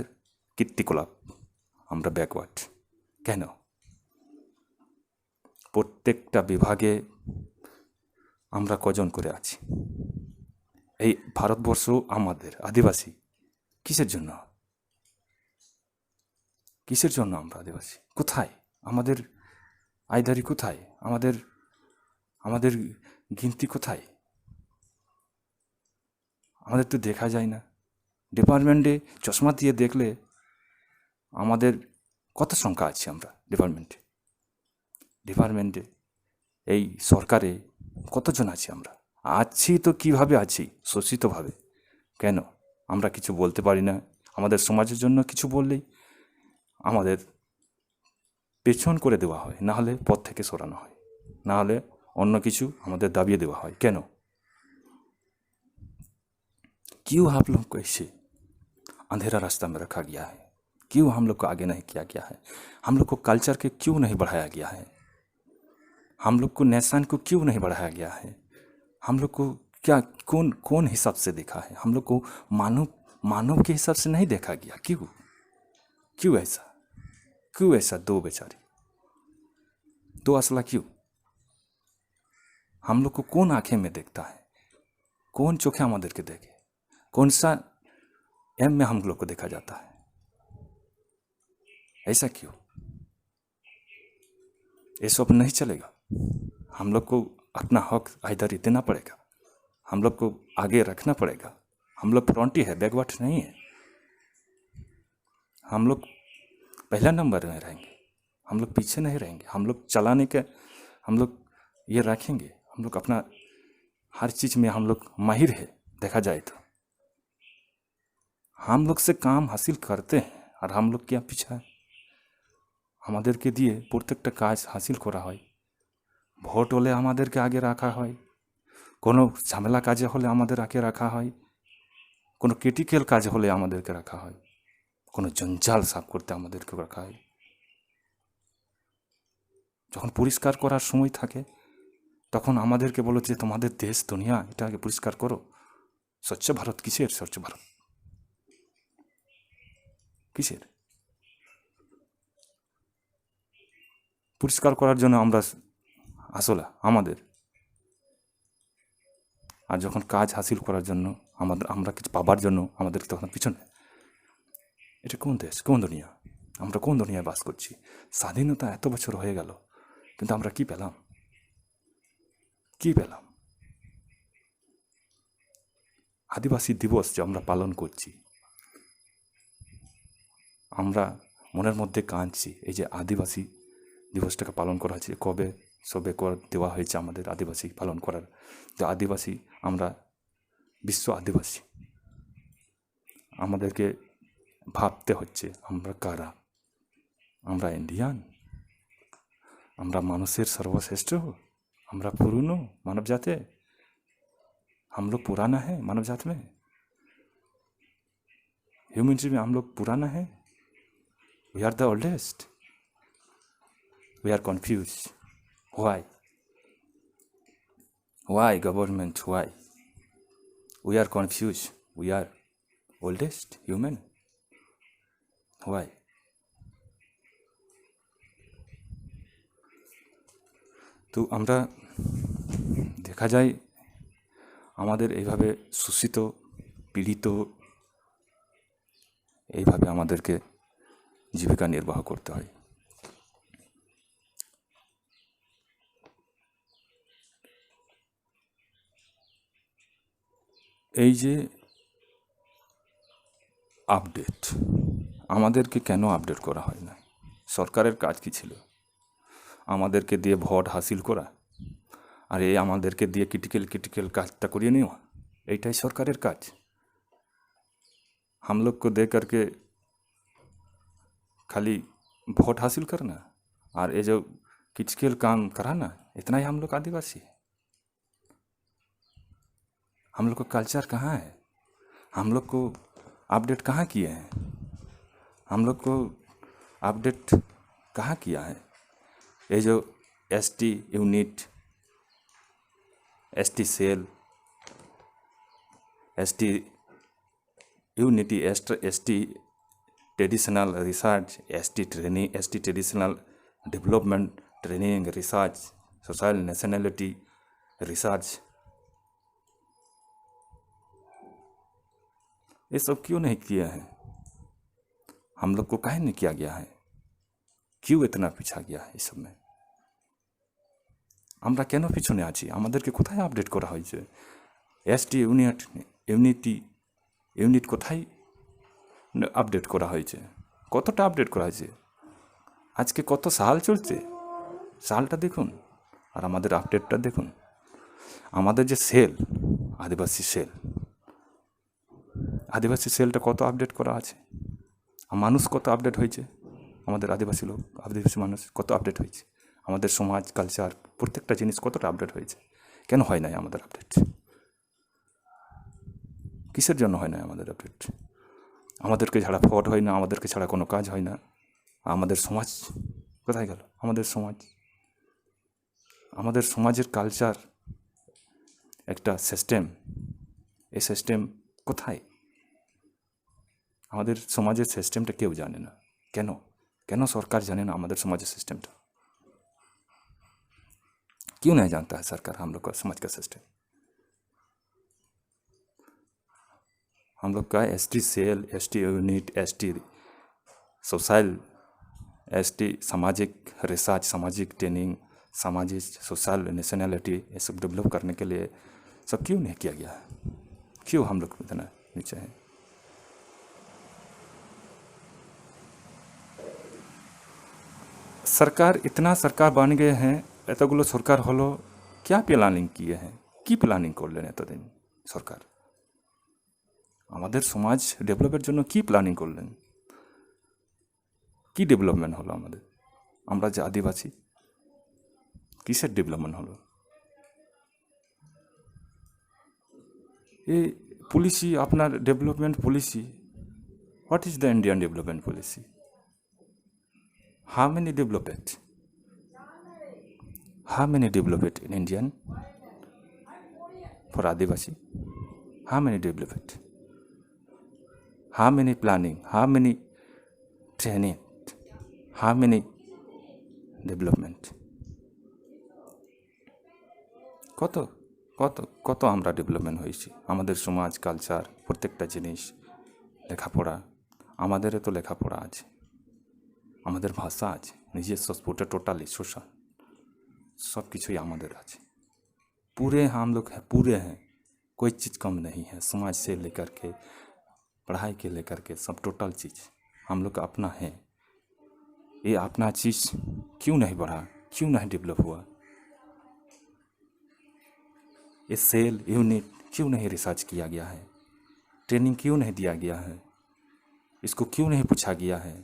কীর্তিকলাপ। আমরা ব্যাকওয়ার্ড কেন? প্রত্যেকটা বিভাগে আমরা কজন করে আছি? এই ভারতবর্ষ আমাদের আদিবাসী। কিসের জন্য? কিসের জন্য আমরা আদিবাসী? কোথায় আমাদের আইদারি? কোথায় আমাদের আমাদের গিনতি? কোথায়? আমাদের তো দেখা যায় না। ডিপার্টমেন্টে চশমা দিয়ে দেখলে আমাদের কত সংখ্যা আছি আমরা ডিপার্টমেন্টে? ডিপার্টমেন্টে, এই সরকারে কতজন আছি আমরা? আছি তো কিভাবে আছি? শোষিতভাবে। কেন আমরা কিছু বলতে পারি না? আমাদের সমাজের জন্য কিছু বললেই আমাদের পেছন করে দেওয়া হয়, না হলে পথ থেকে সরানো হয়, না হলে অন্য কিছু আমাদের দাবিয়ে দেওয়া হয়। কেন? क्यों आप लोग को ऐसे अंधेरा रास्ता में रखा गया है? क्यों हम लोग को आगे नहीं किया गया है? हम लोग को कल्चर के क्यों नहीं बढ़ाया गया है? हम लोग को नेशन को क्यों नहीं बढ़ाया गया है? हम लोग को क्या, कौन कौन हिसाब से देखा है? हम लोग को मानव मानव के हिसाब से नहीं देखा गया क्यों? क्यों ऐसा? क्यों ऐसा? दो बेचारी, दो असला क्यों? हम लोग को कौन आंखें में देखता है? কোন চোখে আমাদেরকে দেখে? कौन सा एम में हम लोग को देखा जाता है? ऐसा क्यों? ये सब नहीं चलेगा। हम लोग को अपना हक आइदर देना पड़ेगा, हम लोग को आगे रखना पड़ेगा। हम लोग फ्रंटी है, बैकवर्ड नहीं है। हम लोग पहला नंबर में रहेंगे, हम लोग पीछे नहीं रहेंगे। हम लोग चलाने के, हम लोग ये रखेंगे, हम लोग अपना हर चीज़ में हम लोग माहिर है। देखा जाए तो हम लोग से काम हासिल करते हैं और हम लोग क्या पीछा है? আমাদেরকে দিয়ে প্রত্যেকটা কাজ হাসিল করা হয়। ভোট হলে আমাদেরকে আগে রাখা হয়, কোনো ঝামেলা কাজে হলে আমাদের আগে রাখা হয়, কোনো ক্রিটিক্যাল কাজ হলে আমাদেরকে রাখা হয়, কোনো জঞ্জাল সাফ করতে আমাদেরকে রাখা হয়। যখন পরিষ্কার করার সময় থাকে, তখন আমাদেরকে বলো যে তোমাদের দেশ দুনিয়া, এটা আগে পরিষ্কার করো। স্বচ্ছ ভারত কিসের স্বচ্ছ ভারত? কিসের? পরিষ্কার করার জন্য আমরা আসলে আমাদের, আর যখন কাজ হাসিল করার জন্য আমাদের, আমরা কিছু পাবার জন্য আমাদের তখন পিছনে। এটা কোন দেশ, কোন দুনিয়া? আমরা কোন দুনিয়ায় বাস করছি? স্বাধীনতা এত বছর হয়ে গেল, কিন্তু আমরা কি পেলাম? কি পেলাম? আদিবাসী দিবস যে আমরা পালন করছি, আমরা মনের মধ্যে কাঁদছি এই যে আদিবাসী দিবসটাকে পালন করা হচ্ছে। কবে সবে কর দেওয়া হয়েছে আমাদের আদিবাসী পালন করার, যে আদিবাসী, আমরা বিশ্ব আদিবাসী। আমাদেরকে ভাবতে হচ্ছে আমরা কারা। আমরা ইন্ডিয়ান, আমরা মানুষের সর্বশ্রেষ্ঠ, আমরা পুরনো মানব জাতি। हम लोग पुराना है मानव जात में, ह्यूमन में हम लोग पुराना है। We are the oldest. We are confused. Why? Why, government? Why? We are confused. We are oldest human. Why? তো আমরা দেখা যায় আমাদের এইভাবে শোষিত, পীড়িত, এইভাবে আমাদেরকে জীবিকা নির্বাহ করতে হয়। এই যে আপডেট, আমাদেরকে কেন আপডেট করা হয় না? সরকারের কাজ কি ছিল? আমাদেরকে দিয়ে ভোট হাসিল করা, আর এই আমাদেরকে দিয়ে ক্রিটিক্যাল ক্রিটিক্যাল কাজটা করিয়ে নেওয়া, এইটাই সরকারের কাজ। हम लोग को दे करके खाली वोट हासिल करना और ये जो क्रिटिकल काम कराना, इतना ही हम लोग आदिवासी है? हम लोग का कल्चर कहाँ है? हम लोग को अपडेट कहाँ किए हैं? हम लोग को अपडेट कहाँ किया है? ये जो S T unit, S T cell, S T unity, S T traditional research, S T training, S T traditional development, training, research, social nationality research, ये सब क्यों नहीं किया है? हम लोग को काहे नहीं किया गया है? क्यों इतना पीछा गया है इस सब में? আমরা কেন পিছনে আছি? আমাদেরকে কোথায় আপডেট করা হয়েছে? এসটি ইউনিট, ইউনিটি, ইউনিট কোথায় আপডেট করা হয়েছে? কতটা আপডেট করা হয়েছে? আজকে কত সাল চলছে? সালটা দেখুন, আর আমাদের আপডেটটা দেখুন। আমাদের যে সেল, আদিবাসী সেল, আদিবাসী সেলটা কত আপডেট করা আছে? আর মানুষ কত আপডেট হয়েছে? আমাদের আদিবাসী লোক, আদিবাসী মানুষ কত আপডেট হয়েছে? আমাদের সমাজ, কালচার, প্রত্যেকটা জিনিস কতটা আপডেট হয়েছে? কেন হয় নাই আমাদের আপডেট? কিসের জন্য হয় না আমাদের আপডেট? আমাদেরকে ছাড়া ভোট হয় না, আমাদেরকে ছাড়া কোনো কাজ হয় না। আমাদের সমাজ কোথায় গেল? আমাদের সমাজ আমাদের সমাজের কালচার, একটা সিস্টেম, এই সিস্টেম কোথায়? আমাদের সমাজের সিস্টেমটা কেউ জানে না। কেন? কেন সরকার জানে না আমাদের সমাজের সিস্টেমটা? क्यों नहीं जानता है सरकार हम लोग का समाज का सिस्टम? हम लोग का S T cell, S T unit, S T social, S T सामाजिक रिसर्च, सामाजिक ट्रेनिंग, सामाजिक सोशल नेशनैलिटी, ये सब डेवलप करने के लिए सब क्यों नहीं किया गया है? क्यों हम लोग इतना नीचे हैं? সরকার, ইতনা সরকার বান গয়ে হ্যাঁ, এতগুলো সরকার হলো, ক্যা প্ল্যানিং কিয়ে হ্যাঁ? কি প্ল্যানিং করলেন এতদিন সরকার? আমাদের সমাজ ডেভেলপের জন্য কি প্ল্যানিং করলেন? কি ডেভেলপমেন্ট হলো আমাদের? আমরা যে আদিবাসী, কিসের ডেভেলপমেন্ট হলো? এই পলিসি, আপনার development policy, what is the Indian development policy? How many developed? How many developed in Indian for Adivasi? How many developed? How many planning? How many training? How many development? কত কত কত আমরা development হয়েছি? আমাদের সমাজ, culture, প্রত্যেকটা জিনিস, লেখাপড়া, আমাদের এত লেখাপড়া আছে, আমাদের ভাষা আছে, নিজস্ব স্পোর্টে টোটালি সোশ্যাল, সব কিছুই আমাদের আছে। पूरे हम लोग हैं, पूरे हैं, कोई चीज़ कम नहीं है। समाज से लेकर के, पढ़ाई के लेकर के, सब टोटल चीज़ हम लोग का अपना है। ये अपना चीज़ क्यों नहीं बढ़ा, क्यों नहीं डेवलप हुआ? ये सेल यूनिट क्यों नहीं रिसर्च किया गया है? ट्रेनिंग क्यों नहीं दिया गया है? इसको क्यों नहीं पूछा गया है?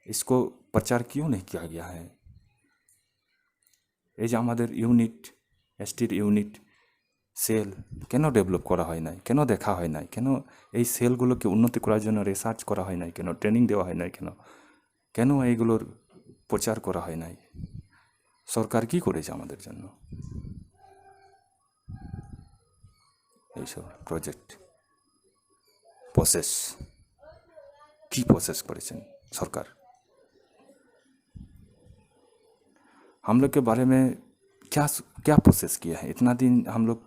इसको प्रचार क्यों नहीं किया गया है? এই যে আমাদের ইউনিট, এসটির ইউনিট সেল কেন ডেভেলপ করা হয় নাই, কেন দেখা হয় নাই, কেন এই সেলগুলোকে উন্নতি করার জন্য রিসার্চ করা হয় নাই, কেন ট্রেনিং দেওয়া হয় নাই, কেন কেন এইগুলোর প্রচার করা হয় নাই? সরকার কি করেছে আমাদের জন্য? এইসব প্রজেক্ট, প্রসেস, কি প্রসেস করেছেন সরকার? हम लोग के बारे में क्या, क्या प्रोसेस किया है? इतना दिन हम लोग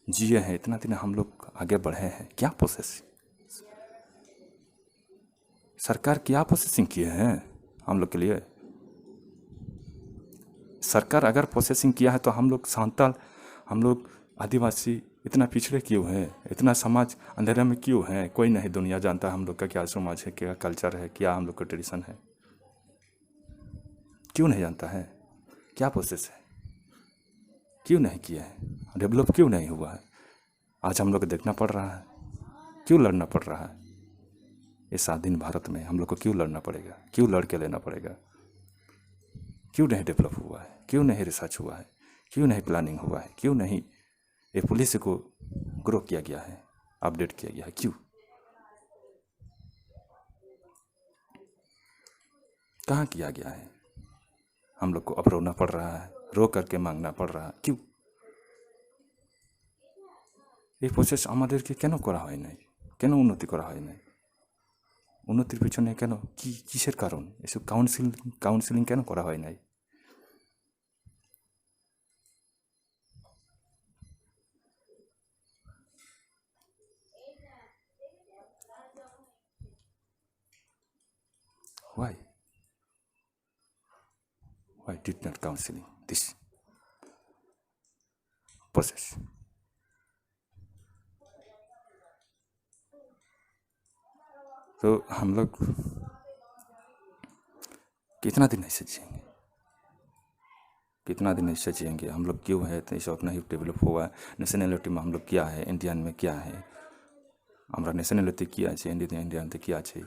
जिए हैं, इतना दिन हम लोग आगे बढ़े हैं, क्या प्रोसेस? सरकार क्या प्रोसेसिंग किए हैं हम लोग के लिए? सरकार अगर प्रोसेसिंग किया है तो हम लोग सांताल, हम लोग आदिवासी इतना पिछड़े क्यों हैं? इतना समाज अंधेरे में क्यों है? कोई नहीं, दुनिया जानता है हम लोग का क्या समाज है, क्या कल्चर है, क्या हम लोग का ट्रेडिशन है। क्यों नहीं जानता है? क्या प्रोसेस है? क्यों नहीं किया है? डेवलप क्यों नहीं हुआ है? आज हम लोग को देखना पड़ रहा है। क्यों लड़ना पड़ रहा है? ये स्वाधीन भारत में हम लोग को क्यों लड़ना पड़ेगा? क्यों लड़ के लेना पड़ेगा? क्यों नहीं डेवलप हुआ है? क्यों नहीं रिसर्च हुआ है? क्यों नहीं प्लानिंग हुआ है? क्यों नहीं ये पुलिस को ग्रो किया गया है, अपडेट किया गया है? क्यों? कहाँ किया गया है? हम लोग को अब रोना पड़ रहा है, रो करके मांगना पड़ रहा है। क्यों? এই প্রসেস আমাদেরকে কেন করা হয় নাই? কেন উন্নতি করা হয় নাই? উন্নতির পিছনে কেন, কি, কিসের কারণ? এসব কাউন্সিল, কাউন্সিলিং কেন করা হয় নাই? Why? Why did not counseling this process? तो हम लोग कितना दिन ऐसे जिएंगे? कितना दिन ऐसे जिएंगे? हम लोग क्यों है तो ये सब अपना ही डेवलप हुआ है। नेशनलिटी में हम लोग क्या है, इंडियन में क्या है, আমরা ন্যাশনালিটি কি আছে, ইন্ডিয়ান, ইন্ডিয়ানতে কি আছে,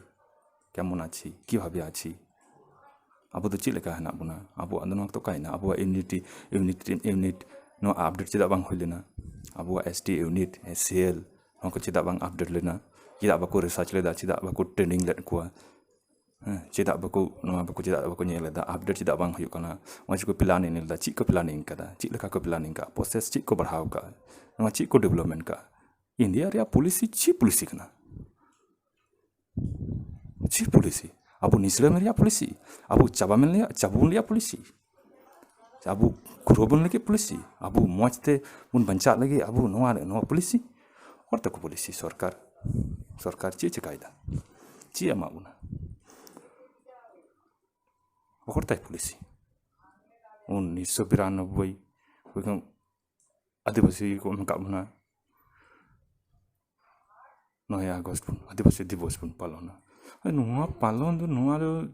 কেমন আছি, কিভাবে আছি, ᱟᱵᱚ ᱫᱚ ᱪᱮᱫ ᱞᱮᱠᱟ ᱦᱮᱱᱟᱜ ᱵᱚᱱᱟ, ᱟᱵᱚᱣᱟᱜ ᱫᱚ ᱱᱚᱣᱟ ᱫᱚ ᱚᱠᱟᱭᱮᱱᱟ? ᱟᱵᱚᱣᱟᱜ ᱤᱭᱩᱱᱤᱴᱤ, ᱤᱭᱩᱱᱤᱴ, ᱤᱭᱩᱱᱤᱴ ᱱᱚᱣᱟ ᱟᱯᱰᱮᱴ ᱪᱮᱫᱟᱜ ᱵᱟᱝ ᱦᱩᱭ ᱞᱮᱱᱟ? ᱟᱵᱚᱣᱟᱜ S T unit, S C L, ᱱᱚᱣᱟ ᱠᱚ ᱪᱮᱫᱟᱜ ᱵᱟᱝ ᱟᱯᱰᱮᱴ ᱞᱮᱱᱟ? ᱪᱮᱫᱟᱜ ᱵᱟᱠᱚ ᱨᱤᱥᱟᱨᱪ ᱞᱮᱫᱟ? ᱪᱮᱫᱟᱜ ᱵᱟᱠᱚ ᱴᱨᱮᱱᱤᱝ ᱞᱮᱫ ᱠᱚᱣᱟ? ᱦᱮᱸ, ᱪᱮᱫᱟᱜ ᱵᱟᱠᱚ, ᱱᱚᱣᱟ ᱵᱟᱠᱚ, ᱪᱮᱫᱟᱜ ᱵᱟᱠᱚ ᱧᱮᱞ ᱮᱫᱟ? ᱟᱯᱰᱮᱴ ᱪᱮᱫᱟᱜ ᱵᱟᱝ ᱦᱩᱭᱩᱜ ᱠᱟᱱᱟ? ᱱᱚᱣᱟ ᱪᱮᱫ ᱠᱚ ᱯᱞᱟᱱᱤᱝ ᱞᱮᱫᱟ? ᱪᱮᱫ ᱠᱚ ᱯᱞᱟᱱᱤᱝ ᱠᱟᱫᱟ? ᱪᱮᱫ ᱞᱮᱠᱟ ᱠᱚ ᱯᱞᱟᱱᱤᱝ ᱠᱟᱜᱼᱟ? ᱯᱨᱚᱥᱮᱥ ᱪᱮᱫ ᱠᱚ ᱵᱟᱲᱦᱟᱣ ᱠᱟᱜᱼᱟ? ᱱᱚᱣᱟ ᱪᱮᱫ ᱠᱚ ᱰᱮᱵᱷᱞᱚᱯᱢᱮᱱᱴ ᱠᱟᱜᱼᱟ? ᱤᱱᱰᱤᱭᱟ ᱨᱮᱭᱟᱜ ᱯᱚᱞᱤᱥᱤ ᱪᱮᱫ ᱯᱚᱞᱤᱥᱤ ᱠᱟᱱᱟ? ᱪᱮᱫ ᱯᱚᱞᱤᱥᱤ? ᱟᱵᱚ ᱱᱤᱥᱲᱟᱹᱢ ᱨᱮᱭᱟᱜ ᱯᱚᱞᱤᱥᱤ? ᱟᱵᱚ ᱪᱟᱵᱟ ᱢᱮᱱ ᱨᱮᱭᱟᱜ, ᱪᱟᱵᱚᱱ ᱨᱮᱭᱟᱜ ᱯᱚᱞᱤᱥᱤ? ᱟᱵᱚ ᱠᱩᱨᱵᱚᱱ ᱞᱟᱹᱜᱤᱫ ᱯᱚᱞᱤᱥᱤ? ᱟᱵᱚ ᱢᱚᱡᱽ ᱛᱮ ᱵᱚᱱ ᱵᱟᱧᱪᱟᱜ ᱞᱟᱹᱜᱤᱫ ᱟᱵᱚ ᱱᱚᱣᱟ, ᱱᱚᱣᱟ ᱯᱚᱞᱤᱥᱤ? ᱚᱠᱚᱭ ᱛᱟᱠᱚ ᱯᱚᱞᱤᱥᱤ? ᱥᱚᱨᱠᱟᱨ, ᱥᱚᱨᱠᱟᱨ ᱪᱮᱫ ᱪᱮᱠᱟᱭᱮᱫᱟ? ᱪᱮᱫ ᱮᱢᱟᱜ ᱵᱚᱱᱟ? ᱚᱠᱚᱭ ᱛᱟᱭ ᱯᱚᱞᱤᱥᱤ? ᱩᱱᱤᱥᱥᱚ ᱵᱤᱨᱟᱱᱚᱵᱵᱳᱭ ᱟᱹᱫᱤᱵᱟᱹᱥᱤ ᱠᱚ ᱮᱢ ᱟᱠᱟᱫ ᱵᱚᱱᱟ᱾ ᱱᱚᱭᱮ ᱟᱜᱚᱥᱴ ᱵᱚᱱ, ᱟᱹᱫᱤᱵᱟᱹᱥᱤ ᱫᱤᱵᱚᱥ ᱵᱚᱱ ᱯᱟᱞᱚᱱᱟ᱾ ᱟᱨ ᱱᱚᱣᱟ ᱯᱟᱞᱚᱱ ᱫᱚ, ᱱᱚᱣᱟ ᱫᱚ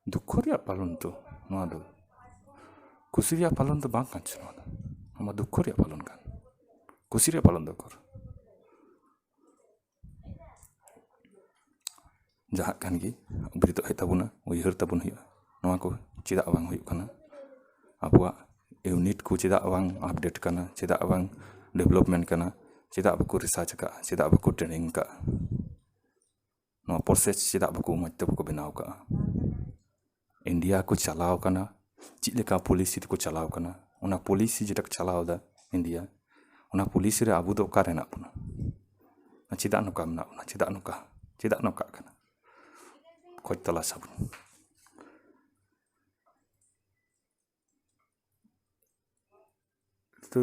ᱫᱩᱠᱠᱷᱚ ᱨᱮᱭᱟᱜ ᱯᱟᱞᱚᱱ ᱛᱚ, ᱱᱚᱣᱟ ᱫᱚ ᱠᱩᱥᱤ ᱨᱮᱭᱟᱜ ᱯᱟᱞᱚᱱ ᱫᱚ ᱵᱟᱝ ᱠᱟᱱ ᱪᱚ, ᱱᱚᱣᱟ ᱫᱚ, ᱱᱚᱣᱟ ᱫᱩᱠᱠᱷᱚ ᱨᱮᱭᱟᱜ ᱯᱟᱞᱚᱱ ᱠᱟᱱ᱾ ᱠᱩᱥᱤ ᱨᱮᱭᱟᱜ ᱯᱟᱞᱚᱱ ᱫᱚ ᱚᱠᱚᱨ? ᱡᱟᱦᱟᱸ ᱠᱟᱱ ᱜᱮ, ᱩᱵᱷᱨᱤᱛᱚᱜ ᱦᱩᱭᱩᱜ ᱛᱟᱵᱚᱱᱟ, ᱩᱭᱦᱟᱹᱨ ᱛᱟᱵᱚᱱ ᱦᱩᱭᱩᱜᱼᱟ᱾ ᱱᱚᱣᱟ ᱠᱚ ᱪᱮᱫᱟᱜ ᱵᱟᱝ ᱦᱩᱭᱩᱜ ᱠᱟᱱᱟ? ᱟᱵᱚᱣᱟᱜ ᱤᱭᱩᱱᱤᱴ ᱠᱚ ᱪᱮᱫᱟᱜ ᱵᱟᱝ ᱟᱯᱰᱮᱴ ᱠᱟᱱᱟ? ᱪᱮᱫᱟᱜ ᱵᱟᱝ ᱰᱮᱵᱷᱞᱚᱯᱢᱮᱱᱴ ᱠᱟᱱᱟ? ᱪᱮᱫᱟᱜ ᱵᱟᱠᱚ ᱨᱤᱥᱟᱨᱪ ᱟᱠᱟᱫᱼᱟ? ᱪᱮᱫᱟᱜ ᱵᱟᱠᱚ ᱴᱨᱮᱱᱤᱝ ᱟᱠᱟᱫᱼᱟ? ᱱᱚᱣᱟ ᱯᱨᱚᱥᱮᱥ ᱪᱮᱫᱟᱜ ᱵᱟᱠᱚ, ᱢᱚᱡᱽ ᱛᱮ ᱵᱟᱠᱚ ᱵᱮᱱᱟᱣ ᱟᱠᱟᱫᱼᱟ? ᱤᱱᱰᱤᱭᱟ ᱠᱚ ᱪᱟᱞᱟᱣ ᱠᱟᱱᱟ, ᱪᱮᱫ ᱞᱮᱠᱟ ᱯᱚᱞᱤᱥᱤ ᱛᱮᱠᱚ ᱪᱟᱞᱟᱣ ᱠᱟᱱᱟ? ᱚᱱᱟ ᱯᱚᱞᱤᱥᱤ ᱡᱮᱴᱟ ᱠᱚ ᱪᱟᱞᱟᱣ ᱮᱫᱟ ᱤᱱᱰᱤᱭᱟ, ᱚᱱᱟ ᱯᱚᱞᱤᱥᱤ ᱨᱮ ᱟᱵᱚ ᱫᱚ ᱚᱠᱟᱨᱮ ᱦᱮᱱᱟᱜ ᱵᱚᱱᱟ? ᱪᱮᱫᱟᱜ ᱱᱚᱝᱠᱟ ᱢᱮᱱᱟᱜ ᱵᱚᱱᱟ? ᱪᱮᱫᱟᱜ ᱱᱚᱝᱠᱟ, ᱪᱮᱫᱟᱜ ᱱᱚᱝᱠᱟᱜ ᱠᱟᱱᱟ? ᱠᱷᱚᱡᱽ ᱛᱚᱞᱟᱥ ᱟᱵᱚᱱ᱾ ᱛᱚ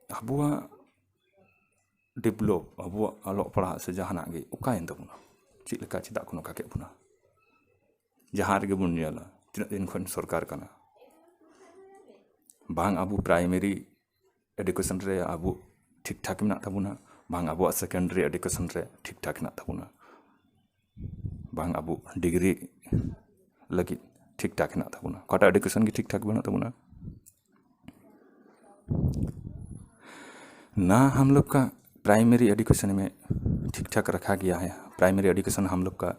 ᱟᱵᱚᱣᱟᱜ ᱰᱮᱵᱷᱞᱚᱯ, ᱟᱵᱚᱣᱟᱜ ᱚᱞᱚᱜ ᱯᱟᱲᱦᱟᱜ ᱥᱮ ᱡᱟᱦᱟᱱᱟᱜ ᱜᱮ ᱚᱠᱟᱭᱮᱱ ᱛᱟᱵᱚᱱᱟ? ᱪᱮᱫ ᱞᱮᱠᱟ, ᱪᱮᱫᱟᱜ ᱠᱚ ᱱᱚᱝᱠᱟ ᱠᱮᱫ ᱵᱚᱱᱟ? ᱡᱟᱦᱟᱸ ᱨᱮᱜᱮ ᱵᱚᱱ ᱧᱮᱞᱟ, ᱛᱤᱱᱟᱹᱜ ᱫᱤᱱ ᱠᱷᱚᱱ ᱥᱚᱨᱠᱟᱨ ᱠᱟᱱᱟ, ᱵᱟᱝ ᱟᱵᱚ ᱯᱨᱟᱭᱢᱟᱨᱤ ᱮᱰᱩᱠᱮᱥᱚᱱ ᱨᱮ ᱟᱵᱚ ᱴᱷᱤᱠ ᱴᱷᱟᱠ ᱢᱮᱱᱟᱜ ᱛᱟᱵᱚᱱᱟ, ᱵᱟᱝ ᱟᱵᱚᱣᱟᱜ ᱥᱮᱠᱮᱱᱰᱟᱨᱤ ᱮᱰᱩᱠᱮᱥᱚᱱ ᱨᱮ ᱴᱷᱤᱠ ᱴᱷᱟᱠ ᱦᱮᱱᱟᱜ ᱛᱟᱵᱚᱱᱟ, ᱵᱟᱝ ᱟᱵᱚ ᱰᱤᱜᱽᱨᱤ ᱞᱟᱹᱜᱤᱫ ᱴᱷᱤᱠ ᱴᱷᱟᱠ ᱦᱮᱱᱟᱜ ᱛᱟᱵᱚᱱᱟ, ᱚᱠᱟᱴᱟᱜ ᱮᱰᱩᱠᱮᱥᱚᱱ ᱜᱮ ᱴᱷᱤᱠ ᱴᱷᱟᱠ ᱵᱟᱹᱱᱩᱜ ᱛᱟᱵᱚᱱᱟ᱾ ना हम लोग का प्राइमरी एजुकेशन में ठीक ठाक रखा गया है, प्राइमरी एजुकेशन हम लोग का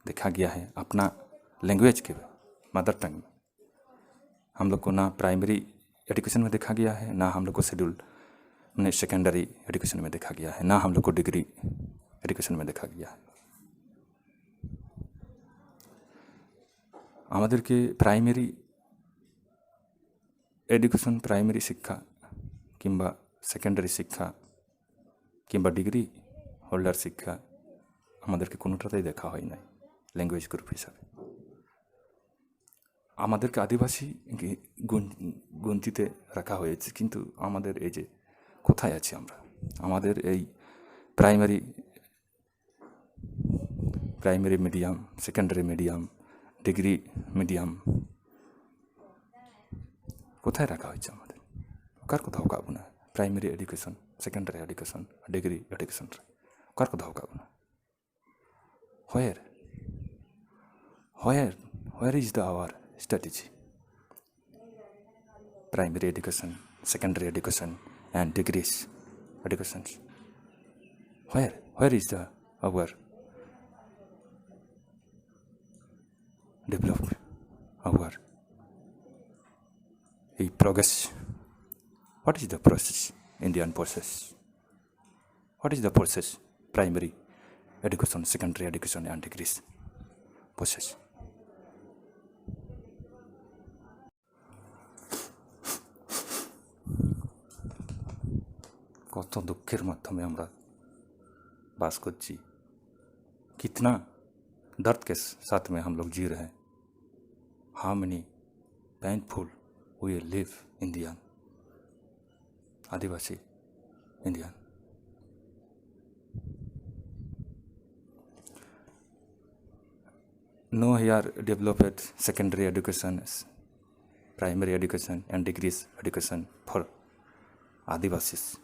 देखा गया है, अपना लैंग्वेज के, मदर टंग में। हम लोग को ना प्राइमरी एजुकेशन में देखा गया है, ना हम लोग को शेड्यूल हमने सेकेंडरी एजुकेशन में देखा गया है, ना हम लोग को डिग्री एजुकेशन में देखा गया है। আমাদেরকে প্রাইমারি এডুকেশন, প্রাইমারি শিক্ষা কিংবা সেকেন্ডারি শিক্ষা কিংবা ডিগ্রি হোল্ডার শিক্ষা আমাদেরকে কোনোটাতেই দেখা হয় নাই ল্যাঙ্গুয়েজ গ্রুপ হিসাবে। আমাদেরকে আদিবাসী গি- গুন- গুনতিতে রাখা হয়েছে, কিন্তু আমাদের এই যে কোথায় আছি আমরা, আমাদের এই primary primary medium, secondary medium, degree medium কোথায় রাখা হয়েছে আমাদের? ᱚᱠᱟ ᱨᱮᱠᱚ ᱫᱚᱦᱚ ᱠᱟᱜ ᱵᱚᱱᱟ? Primary education, secondary education, degree education ᱨᱮ ᱚᱠᱟ ᱨᱮᱠᱚ ᱫᱚᱦᱚ ᱠᱟᱜ ᱵᱚᱱᱟ? Where? Where? Where is the our strategy? Primary education, secondary education, and degrees education. Where? Where is the our develop our progress? What is the process? Indian process. What is the process? Primary education, secondary education, and degrees process. কত দুঃখের মাধ্যমে আমরা বাস করছি, कितना दर्द के साथ में हम लोग जी रहे हैं। How many painful we live Indian, Adivasi Indian. No here developed secondary education, primary education and degrees education for Adivasis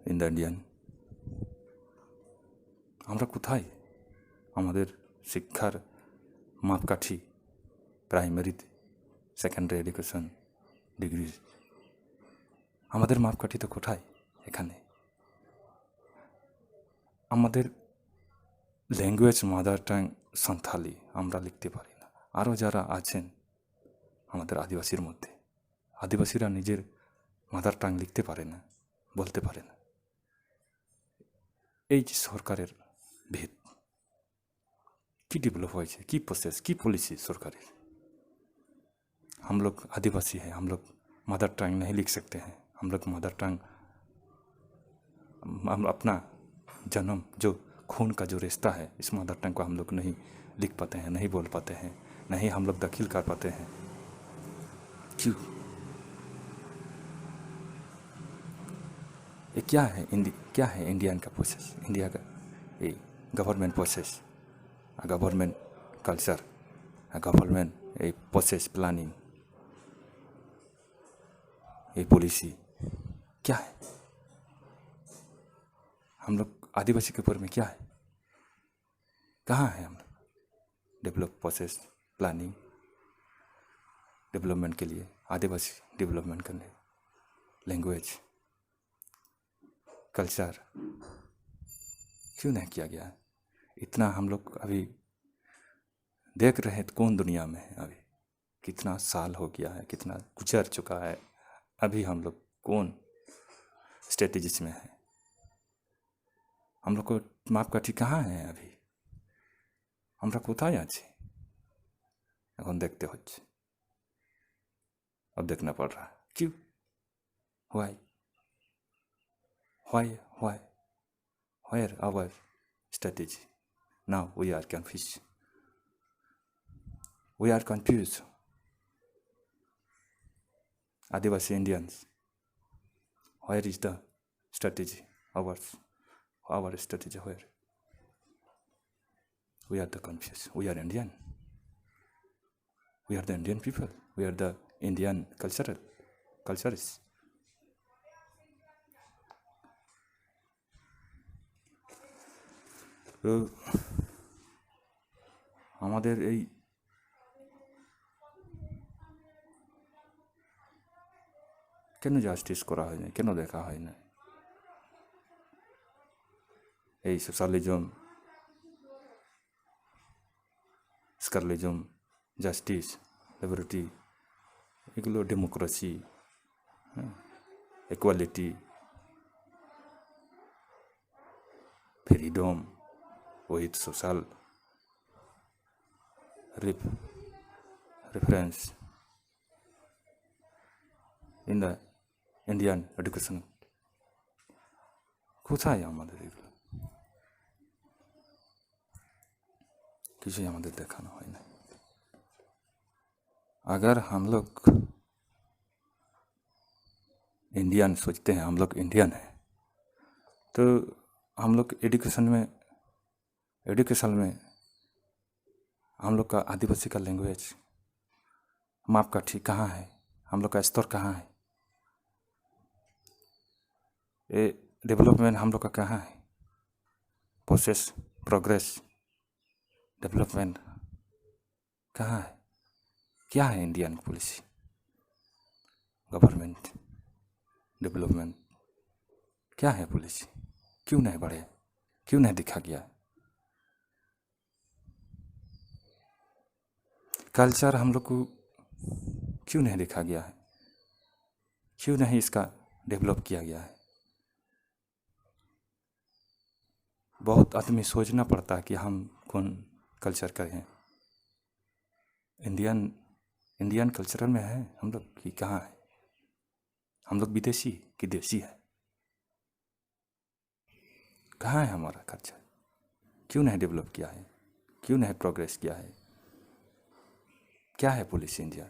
in the Indian. আমরা কোথায়? আমাদের শিক্ষার মাপকাঠি, প্রাইমারি, সেকেন্ডারি এডুকেশন, ডিগ্রি, আমাদের মাপকাঠি তো কোথায়? এখানে আমাদের ল্যাঙ্গুয়েজ মাদার টাং সান্থালি আমরা লিখতে পারি না। আরও যারা আছেন আমাদের আদিবাসীর মধ্যে। আদিবাসীরা নিজের মাদার টাং লিখতে পারে না, বলতে পারে না। এই যে সরকারের ভেদ, কি ডেভেলপ হয়েছে, কি প্রসেস, কি পলিসি সরকারের? हम लोग आदिवासी हैं, हम लोग मदर टंग नहीं लिख सकते हैं। हम लोग मदर टंग, हम अपना जन्म, जो खून का जो रिश्ता है, इस मदर टंग को हम लोग नहीं लिख पाते हैं, नहीं बोल पाते हैं, नहीं हम लोग दाखिल कर पाते हैं। क्यों? ये क्या है इंडि-, क्या है इंडियन का प्रोसेस, इंडिया का ये government process, government culture, government ये प्रोसेस प्लानिंग, ये पॉलिसी क्या है? हम लोग आदिवासी के ऊपर में क्या है? कहाँ है हम लोग? डेवलप प्रोसेस प्लानिंग, डेवलपमेंट के लिए, आदिवासी डेवलपमेंट के लिए, लैंग्वेज, कल्चर क्यों नहीं किया गया है? इतना हम लोग अभी देख रहे हैं तो कौन दुनिया में है अभी? कितना साल हो गया है, कितना गुजर चुका है, अभी हम लोग कौन स्ट्रेटजीज में है? हम लोग को मापकाठी कहाँ है अभी? আমরা কোথায় আছি? এখন দেখতে হচ্ছে, अब देखना पड़ रहा है। क्यों? Why? Why? Why? Where our strategy? Now we are confused. We are confused. Adivasi Indians, where is the strategy? Ours, our strategy where? We are the confused. We are Indian. We are the Indian people. We are the Indian cultural cultures. তো আমাদের এই কেন justice করা হয় না, কেন দেখা হয় না? এই সোশ্যালিজম, স্কারলিজম, জাস্টিস, লিবার্টি, এগুলো ডেমোক্রেসি, হ্যাঁ, equality, freedom with social reference in the Indian education. কোথায় আমাদের এগুলো? কিছুই আমাদের দেখানো হয় না। अगर हम लोग इंडियन सोचते हैं, हम लोग इंडियन हैं, तो हम लोग एजुकेशन में एजुकेशन में हम लोग का आदिवासी का लैंग्वेज, माप का ठीक कहाँ है, हम लोग का स्तर कहाँ है, ये डेवलपमेंट हम लोग का कहाँ है, प्रोसेस, प्रोग्रेस, डेवलपमेंट कहाँ है? क्या है इंडियन पॉलिसी, गवर्नमेंट, डेवलपमेंट? क्या है पॉलिसी? क्यों नहीं बढ़े? क्यों नहीं देखा गया? कल्चर हम लोग को क्यों नहीं देखा गया है? क्यों नहीं इसका डेवलप किया गया है? बहुत आदमी सोचना पड़ता है कि हम कौन कल्चर का हैं। इंडियन इंडियन कल्चरल में है हम लोग कि कहाँ है? हम लोग विदेशी कि देशी है? कहाँ है हमारा कल्चर? क्यों नहीं डेवलप किया है? क्यों नहीं प्रोग्रेस किया है? क्या है पॉलिसी इंडिया?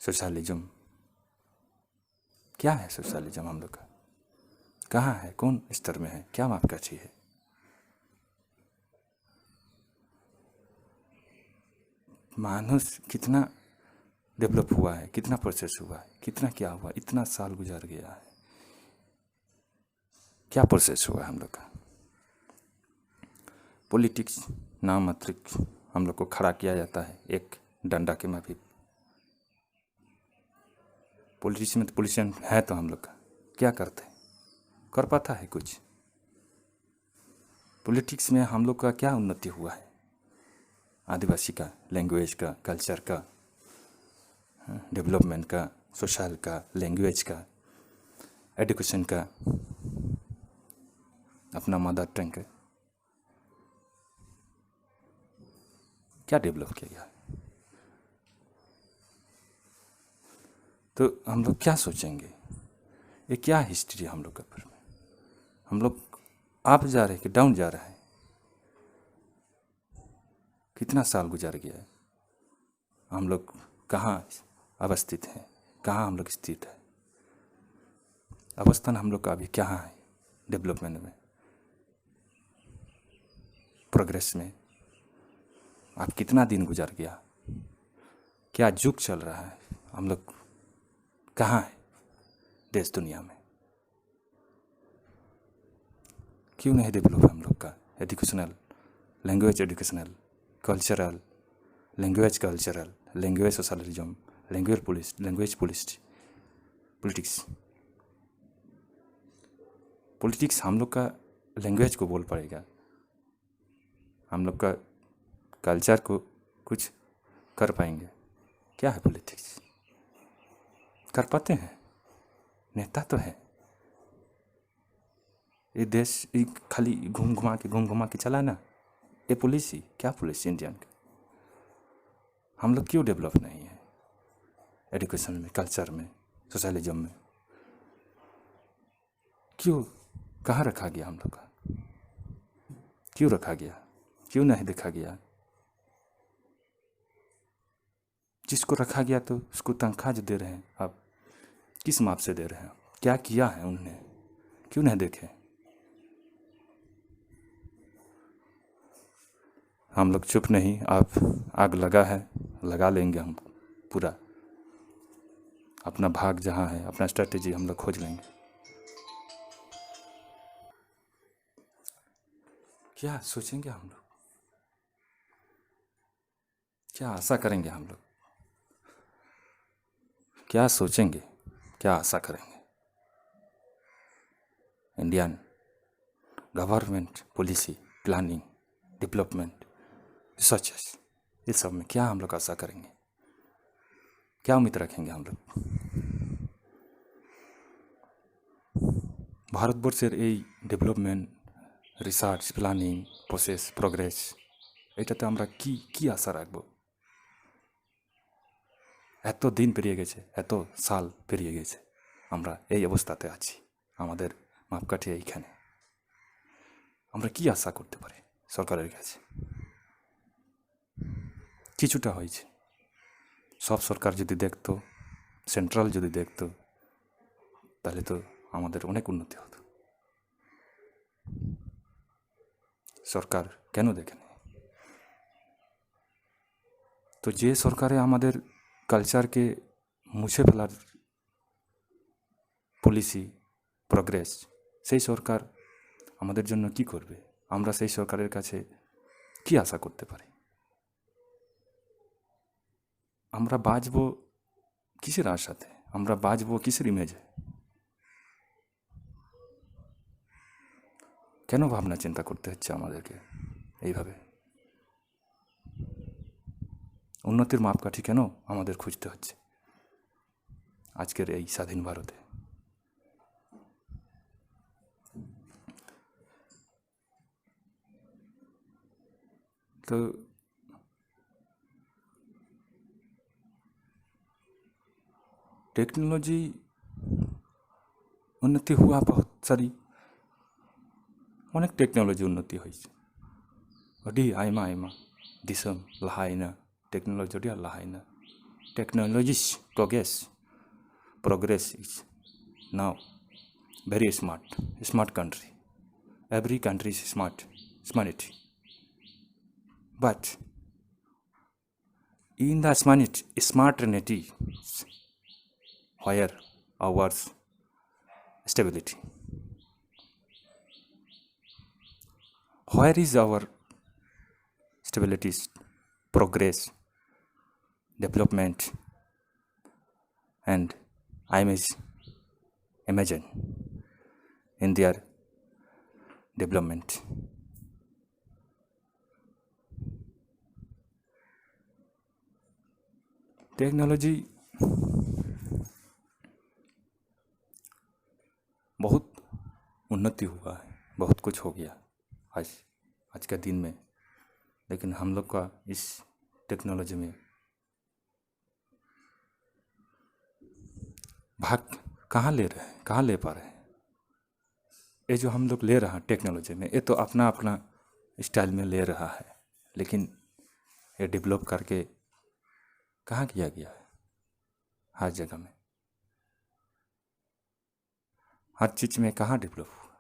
सोशलिज्म, क्या है सोशलिज्म हम लोग का? कहाँ है, कौन स्तर में है, क्या मापकाठी है? मानुष कितना डेवलप हुआ है, कितना प्रोसेस हुआ है, कितना क्या हुआ, इतना साल गुजर गया है, क्या प्रोसेस हुआ है हम लोग का? पॉलिटिक्स नाम मात्र हम लोग को खड़ा किया जाता है एक डंडा के माफिक। पॉलिटिक्स में तो पॉलिटिशियन है तो हम लोग का क्या करते हैं? कर पाता है कुछ? पॉलिटिक्स में हम लोग का क्या उन्नति हुआ है? आदिवासी का, लैंग्वेज का, कल्चर का, डेवलपमेंट का, सोशल का, लैंग्वेज का, एजुकेशन का, अपना मदर टंग का क्या डेवलप किया गया है? तो हम लोग क्या सोचेंगे, ये क्या हिस्ट्री हम लोग का फिर में? हम लोग अप जा रहे हैं कि डाउन जा रहा है? कितना साल गुजर गया है? हम लोग कहाँ अवस्थित हैं, कहाँ हम लोग स्थित है? अवस्थान हम लोग का अभी क्या है डेवलपमेंट में, प्रोग्रेस में? आप कितना दिन गुजर गया, क्या युग चल रहा है, हम लोग कहाँ है देश दुनिया में? क्यों नहीं डेवलप हम लोग का educational, language educational, cultural, language cultural, language socialism, language police, language police, politics? Politics हम लोग का लैंग्वेज को बोल पड़ेगा, हम लोग का कल्चर को कुछ कर पाएंगे? क्या है पॉलिटिक्स? कर पाते हैं? नेता तो है, ये देश ये खाली घूम घुमा के, घूम घुमा के चलाना। ये पुलिस ही क्या, पुलिस इंडियन का? हम लोग क्यों डेवलप नहीं है एजुकेशन में, कल्चर में, सोशलिज्म में? क्यों, कहाँ रखा गया हम लोग का? क्यों रखा गया? क्यों नहीं देखा गया? जिसको रखा गया तो उसको तनख्वाह जो दे रहे हैं आप, किस माप से दे रहे हैं? क्या किया है उनने? क्यों नहीं देखे? हम लोग चुप नहीं, आप आग लगा है, लगा लेंगे हम पूरा। अपना भाग जहाँ है, अपना स्ट्रेटेजी हम लोग खोज लेंगे। क्या सोचेंगे हम लोग? क्या आशा करेंगे हम लोग? क्या सोचेंगे, क्या आशा करेंगे? Indian government policy, planning, development, researches, ये सब में क्या हम लोग आशा करेंगे? क्या उम्मीद रखेंगे हम लोग? ভারতবর্ষের এই development, research, planning, process, progress, এটাতে আমরা কি কি আশা রাখবো? এত দিন পেরিয়ে গেছে, এত সাল পেরিয়ে গেছে, আমরা এই অবস্থাতে আছি। আমাদের মাপকাঠি এইখানে। আমরা কি আশা করতে পারি সরকারের কাছে? কিছুটা হয়েছে। সব সরকার যদি দেখতো, সেন্ট্রাল যদি দেখতো, তাহলে তো আমাদের অনেক উন্নতি হতো। সরকার কেন দেখেনি? তো যে সরকারে আমাদের কালচারকে মুছে ফেলার পলিসি, প্রোগ্রেস, সেই সরকার আমাদের জন্য কি করবে? আমরা সেই সরকারের কাছে কি আশা করতে পারি? আমরা বাঁচবো কিসের আশাতে? আমরা বাঁচবো কিসের ইমেজে? কেন ভাবনা চিন্তা করতে হচ্ছে আমাদেরকে এইভাবে? উন্নতির মাপকাঠি কেন আমাদের খুঁজতে হচ্ছে আজকের এই স্বাধীন ভারতে? তো টেকনোলজি উন্নতি হুয়া বহুত সারি, অনেক টেকনোলজি উন্নতি হয়েছে, ᱟᱹᱰᱤ ᱟᱭᱢᱟ ᱟᱭᱢᱟ ᱫᱤᱥᱚᱢ ᱞᱟᱦᱟᱭᱮᱱᱟ, ᱴᱮᱠᱱᱳᱞᱚᱡᱤ ᱟᱹᱰᱤ ᱟᱸᱴ ᱞᱟᱦᱟᱭᱮᱱᱟ᱾ Technologies progress, progress is now very smart, smart country. Every country is smart, smart. But in the smart, smart nity, where our stability? Where is our stability, progress, development, and I am is imagine in their development? Technology बहुत उन्नति हुआ है, बहुत कुछ हो गया आज, आज का दिन में। लेकिन हम लोग का इस टेक्नोलॉजी में भाग कहाँ ले रहे हैं, कहाँ ले पा रहे हैं? ये जो हम लोग ले रहा है टेक्नोलॉजी में, ये तो अपना अपना स्टाइल में ले रहा है, लेकिन ये डेवलप करके कहाँ किया गया है? हर जगह में, हर चीज में कहाँ डेवलप हुआ?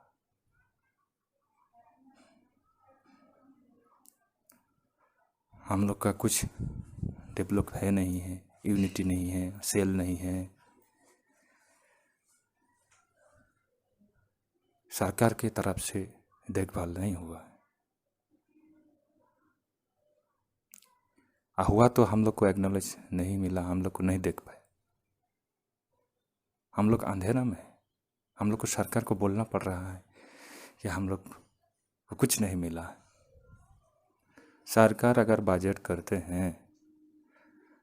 हम लोग का कुछ डेवलप है नहीं है, यूनिटी नहीं है, सेल नहीं है, सरकार के तरफ से देखभाल नहीं हुआ है। आ, हुआ तो हम लोग को एक्नॉलेज नहीं मिला, हम लोग को नहीं देख पाए। हम लोग अंधेरा में हैं। हम लोग को सरकार को बोलना पड़ रहा है कि हम लोग को कुछ नहीं मिला। सरकार अगर बजट करते हैं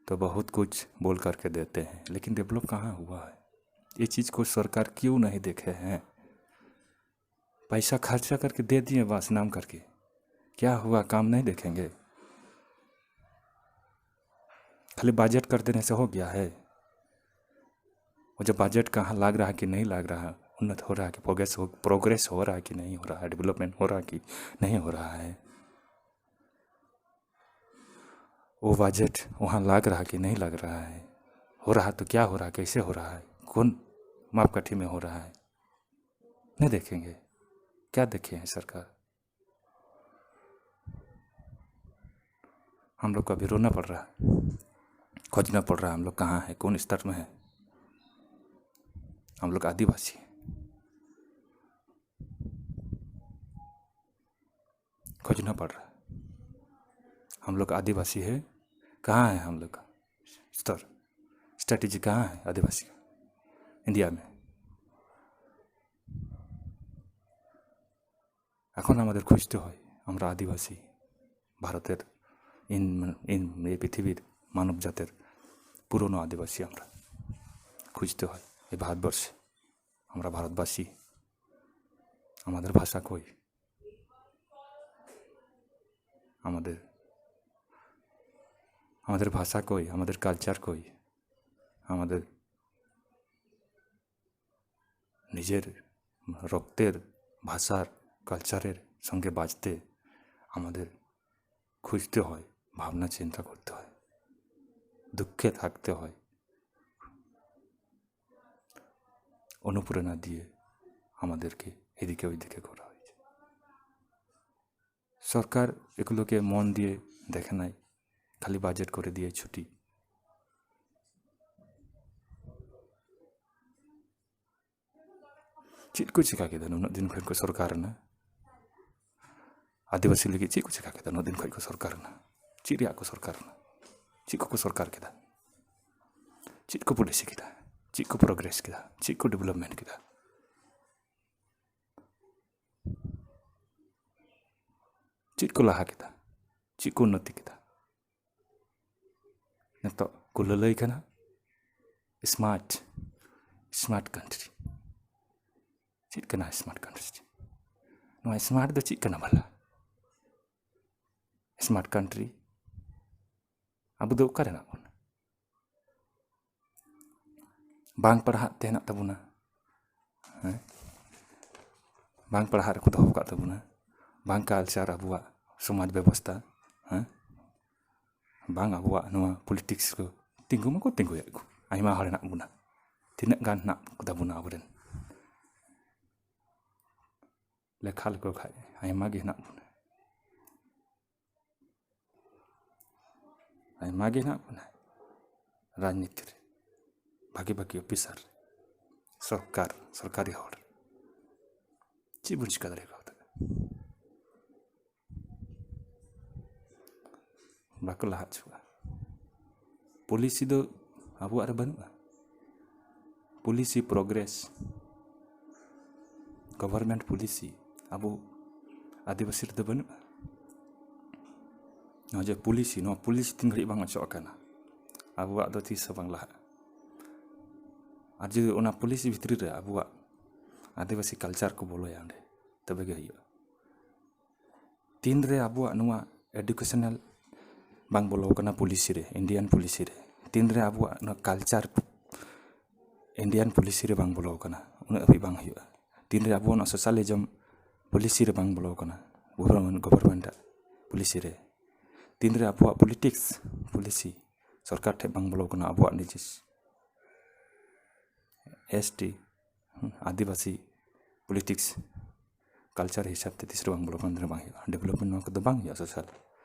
तो बहुत कुछ बोल करके देते हैं, लेकिन डेवलप कहाँ हुआ है? ये चीज़ को सरकार क्यों नहीं देखे हैं? पैसा खर्चा करके दे दिए बस नाम करके, क्या हुआ? काम नहीं देखेंगे? खाली बजट कर देने से हो गया है? वो जब बजट कहाँ लग रहा है कि नहीं लग रहा, उन्नत हो रहा है कि प्रोग्रेस हो, प्रोग्रेस हो रहा है कि नहीं हो रहा है, डेवलपमेंट हो रहा है कि नहीं हो रहा है, वो बजट वहाँ लग रहा है कि नहीं लग रहा है, हो रहा तो क्या हो रहा है, कैसे हो रहा है, कौन मापकाठी में हो रहा है, नहीं देखेंगे। क्या देखे हैं सरकार? हम लोग को अभी रोना पड़ रहा है, खोजना पड़ रहा है, हम लोग कहाँ है, कौन स्तर में है। हम लोग आदिवासी हैं, खोजना पड़ रहा है। हम लोग आदिवासी है, कहाँ है हम लोग का स्तर, स्ट्रेटेजी कहाँ है आदिवासी का इंडिया में? এখন আমাদের খুঁজতে হয়, আমরা আদিবাসী, ভারতের ইন, ইন, এই পৃথিবীর মানব জাতের পুরনো আদিবাসী আমরা, খুঁজতে হয় এই ভারতবর্ষে। আমরা ভারতবাসী, আমাদের ভাষা কই? আমাদের, আমাদের ভাষা কই? আমাদের কালচার কই? আমাদের নিজের রক্তের, ভাষার, কালচারের সঙ্গে বাঁচতে আমাদের খুঁজতে হয়, ভাবনা চিন্তা করতে হয়, দুঃখে থাকতে হয়। অনুপ্রেরণা দিয়ে আমাদেরকে এদিকে ওইদিকে করা হয়েছে। সরকার এগুলোকে মন দিয়ে দেখে নাই, খালি বাজেট করে দিয়ে ছুটি। ᱪᱮᱫ ᱠᱚ ᱪᱮᱠᱟ ᱠᱮᱫᱟ ᱱᱩᱱᱟᱹᱜ ᱫᱤᱱ ᱠᱷᱚᱱ ᱠᱚ ᱥᱚᱨᱠᱟᱨ ᱮᱱᱟ? ᱟᱹᱫᱤᱵᱟᱹᱥᱤ ᱞᱟᱹᱜᱤᱫ ᱪᱮᱫ ᱠᱚ ᱪᱮᱠᱟ ᱠᱮᱫᱟ ᱱᱩᱱᱟᱹᱜ ᱫᱤᱱ ᱠᱷᱚᱱ ᱠᱚ ᱥᱚᱨᱠᱟᱨ ᱮᱱᱟ? ᱪᱮᱫ ᱨᱮᱭᱟᱜ ᱠᱚ ᱥᱚᱨᱠᱟᱨ ᱮᱱᱟ? ᱪᱮᱫ ᱠᱚᱠᱚ ᱥᱚᱨᱠᱟᱨ ᱠᱮᱫᱟ? ᱪᱮᱫ ᱠᱚ ᱯᱚᱞᱤᱥᱤ ᱠᱮᱫᱟ? ᱪᱮᱫ ᱠᱚ ᱯᱨᱚᱜᱨᱮᱥ ᱠᱮᱫᱟ? ᱪᱮᱫ ᱠᱚ ᱰᱮᱵᱷᱞᱚᱯᱢᱮᱱᱴ ᱠᱮᱫᱟ? ᱪᱮᱫ ᱠᱚ ᱞᱟᱦᱟ ᱠᱮᱫᱟ? ᱪᱮᱫ ᱠᱚ ᱩᱱᱱᱚᱛᱤ ᱠᱮᱫᱟ? ᱱᱤᱛᱚᱜ ᱠᱚ ᱞᱟᱹᱞᱟᱹᱭ ᱠᱟᱱᱟ ᱥᱢᱟᱨᱴ, ᱥᱢᱟᱨᱴ ᱠᱟᱱᱴᱨᱤ᱾ ᱪᱮᱫ ᱠᱟᱱᱟ ᱥᱢᱟᱨᱴ ᱠᱟᱱᱴᱨᱤ? ᱱᱚᱣᱟ ᱥᱢᱟᱨᱴ ᱫᱚ ᱪᱮᱫ ᱠᱟᱱᱟ ᱵᱷᱟᱞᱟ? ᱥᱢᱟᱨᱴ ᱠᱟᱱᱴᱨᱤ ᱟᱵᱚ ᱫᱚ ᱚᱠᱟᱨᱮ ᱢᱮᱱᱟᱜ ᱵᱚᱱᱟ? ᱵᱟᱝ ᱯᱟᱲᱦᱟᱜ ᱛᱮ ᱦᱮᱱᱟᱜ ᱛᱟᱵᱚᱱᱟ, ᱦᱮᱸ? ᱵᱟᱝ ᱯᱟᱲᱦᱟᱜ ᱨᱮᱠᱚ ᱫᱚᱦᱚ ᱟᱠᱟᱫ ᱛᱟᱵᱚᱱᱟ, ᱵᱟᱝ ᱠᱟᱞᱪᱟᱨ, ᱟᱵᱚᱣᱟᱜ ᱥᱚᱢᱟᱡᱽ ᱵᱮᱵᱚᱥᱛᱷᱟ, ᱦᱮᱸ? ᱵᱟᱝ ᱟᱵᱚᱣᱟᱜ ᱱᱚᱣᱟ ᱯᱚᱞᱤᱴᱤᱠᱥ ᱠᱚ ᱛᱤᱸᱜᱩ ᱢᱟᱠᱚ ᱛᱤᱸᱜᱩᱭᱮᱫ ᱠᱚ᱾ ᱟᱭᱢᱟ ᱦᱚᱲ ᱦᱮᱱᱟᱜ ᱵᱚᱱᱟ, ᱛᱤᱱᱟᱹᱜ ᱜᱟᱱ ᱦᱮᱱᱟᱜ ᱠᱚ ᱛᱟᱵᱚᱱᱟ ᱟᱵᱚᱨᱮᱱ? ᱞᱮᱠᱷᱟ ᱞᱮᱠᱚ ᱠᱷᱟᱡ ᱟᱭᱢᱟ ᱜᱮ ᱦᱮᱱᱟᱜ ᱵᱚᱱᱟ᱾ ᱟᱭᱢᱟ ᱜᱮ ᱦᱮᱱᱟᱜ ᱵᱚᱱᱟ ᱨᱟᱡᱽᱱᱤᱛᱤ ᱨᱮ, ᱵᱷᱟᱜᱮ ᱵᱷᱟᱜᱮ ᱚᱯᱷᱤᱥᱟᱨ, ᱥᱚᱨᱠᱟᱨ, ᱥᱚᱨᱠᱟᱨᱤ ᱦᱚᱲ᱾ ᱪᱮᱫ ᱵᱚᱱ ᱪᱤᱠᱟ ᱫᱟᱲᱮ ᱠᱟᱣᱫᱟ? ᱵᱟᱠᱚ ᱞᱟᱦᱟ ᱦᱚᱪᱚᱣᱟᱜᱼᱟ᱾ ᱯᱚᱞᱤᱥᱤ ᱫᱚ ᱟᱵᱚᱣᱟᱜ ᱨᱮ ᱵᱟᱹᱱᱩᱜᱼᱟ᱾ ᱯᱚᱞᱤᱥᱤ, ᱯᱨᱚᱜᱨᱮᱥ, ᱜᱚᱵᱷᱚᱨᱱᱢᱮᱱᱴ ᱯᱚᱞᱤᱥᱤ ᱟᱵᱚ ᱟᱹᱫᱤᱵᱟᱹᱥᱤ ᱨᱮᱫᱚ ᱵᱟᱹᱱᱩᱜᱼᱟ᱾ ᱱᱚᱣᱟ ᱡᱮ ᱯᱚᱞᱤᱥᱤ, ᱱᱚᱣᱟ ᱯᱚᱞᱤᱥᱤ ᱛᱤᱱ ᱜᱷᱟᱹᱲᱤᱡ ᱵᱟᱝ ᱚᱪᱚᱜ ᱟᱠᱟᱱᱟ, ᱟᱵᱚᱣᱟᱜ ᱫᱚ ᱛᱤᱥ ᱦᱚᱸ ᱵᱟᱝ ᱞᱟᱦᱟᱜᱼᱟ᱾ ᱟᱨ ᱡᱩᱫᱤ ᱚᱱᱟ ᱯᱚᱞᱤᱥᱤ ᱵᱷᱤᱛᱨᱤ ᱨᱮ ᱟᱵᱚᱣᱟᱜ ᱟᱹᱫᱤᱵᱟᱹᱥᱤ ᱠᱟᱞᱪᱟᱨ ᱠᱚ ᱵᱚᱞᱚᱭᱟ ᱚᱸᱰᱮ, ᱛᱚᱵᱮ ᱜᱮ ᱦᱩᱭᱩᱜᱼᱟ᱾ ᱛᱤᱱ ᱨᱮ ᱟᱵᱚᱣᱟᱜ ᱱᱚᱣᱟ ᱮᱰᱩᱠᱮᱥᱚᱱᱟᱞ ᱵᱟᱝ ᱵᱚᱞᱚ ᱟᱠᱟᱱᱟ ᱯᱚᱞᱤᱥᱤ ᱨᱮ, ᱤᱱᱰᱤᱭᱟᱱ ᱯᱚᱞᱤᱥᱤ ᱨᱮ, ᱛᱤᱱ ᱨᱮ ᱟᱵᱚᱣᱟᱜ ᱱᱚᱣᱟ ᱠᱟᱞᱪᱟᱨ ᱤᱱᱰᱤᱭᱟᱱ ᱯᱚᱞᱤᱥᱤ ᱨᱮ ᱵᱟᱝ ᱵᱚᱞᱚ ᱟᱠᱟᱱᱟ, ᱩᱱᱟᱹᱜ ᱦᱟᱹᱵᱤᱡ ᱵᱟᱝ ᱦᱩᱭᱩᱜᱼᱟ᱾ ᱛᱤᱱ ᱨᱮ ᱟᱵᱚᱣᱟᱜ ᱱᱚᱣᱟ ᱥᱳᱥᱟᱞᱤᱡᱚᱢ ᱯᱚᱞᱤᱥᱤ ᱨᱮ ᱵᱟᱝ ᱵᱚᱞᱚ ᱟᱠᱟᱱᱟ, ᱜᱚᱵᱷᱚᱨᱱᱢᱮᱱᱴ, ᱜᱚᱵᱷᱚᱨᱱᱢᱮᱱᱴᱟᱜ ᱯᱚᱞᱤᱥᱤ ᱨᱮ, ᱛᱤᱱ ᱨᱮ ᱟᱵᱚᱣᱟᱜ ᱯᱚᱞᱤᱴᱤᱠᱥ ᱯᱚᱞᱤᱥᱤ ᱥᱚᱨᱠᱟᱨ ᱴᱷᱮᱱ ᱵᱟᱝ ᱵᱚᱞᱚ ᱟᱠᱟᱱᱟ, ᱟᱵᱚᱣᱟᱜ ᱱᱤᱡᱮᱥ ᱮᱥ ᱴᱤ, ᱦᱩᱸ, ᱟᱹᱫᱤᱵᱟᱹᱥᱤ ᱯᱚᱞᱤᱴᱤᱠᱥ ᱠᱟᱞᱪᱟᱨ ᱦᱤᱥᱟᱹᱵ ᱛᱮ ᱛᱤᱥ ᱨᱮ ᱵᱟᱝ ᱵᱚᱞᱚ ᱟᱠᱟᱱ ᱨᱮ ᱵᱟᱝ ᱦᱩᱭᱩᱜᱼᱟ᱾ ᱰᱮᱵᱷᱞᱚᱯᱢᱮᱱᱴ ᱱᱚᱣᱟ ᱠᱚᱫᱚ ᱵᱟᱝ ᱦᱩᱭᱩᱜᱼᱟ᱾ ᱥᱳᱥᱟᱞ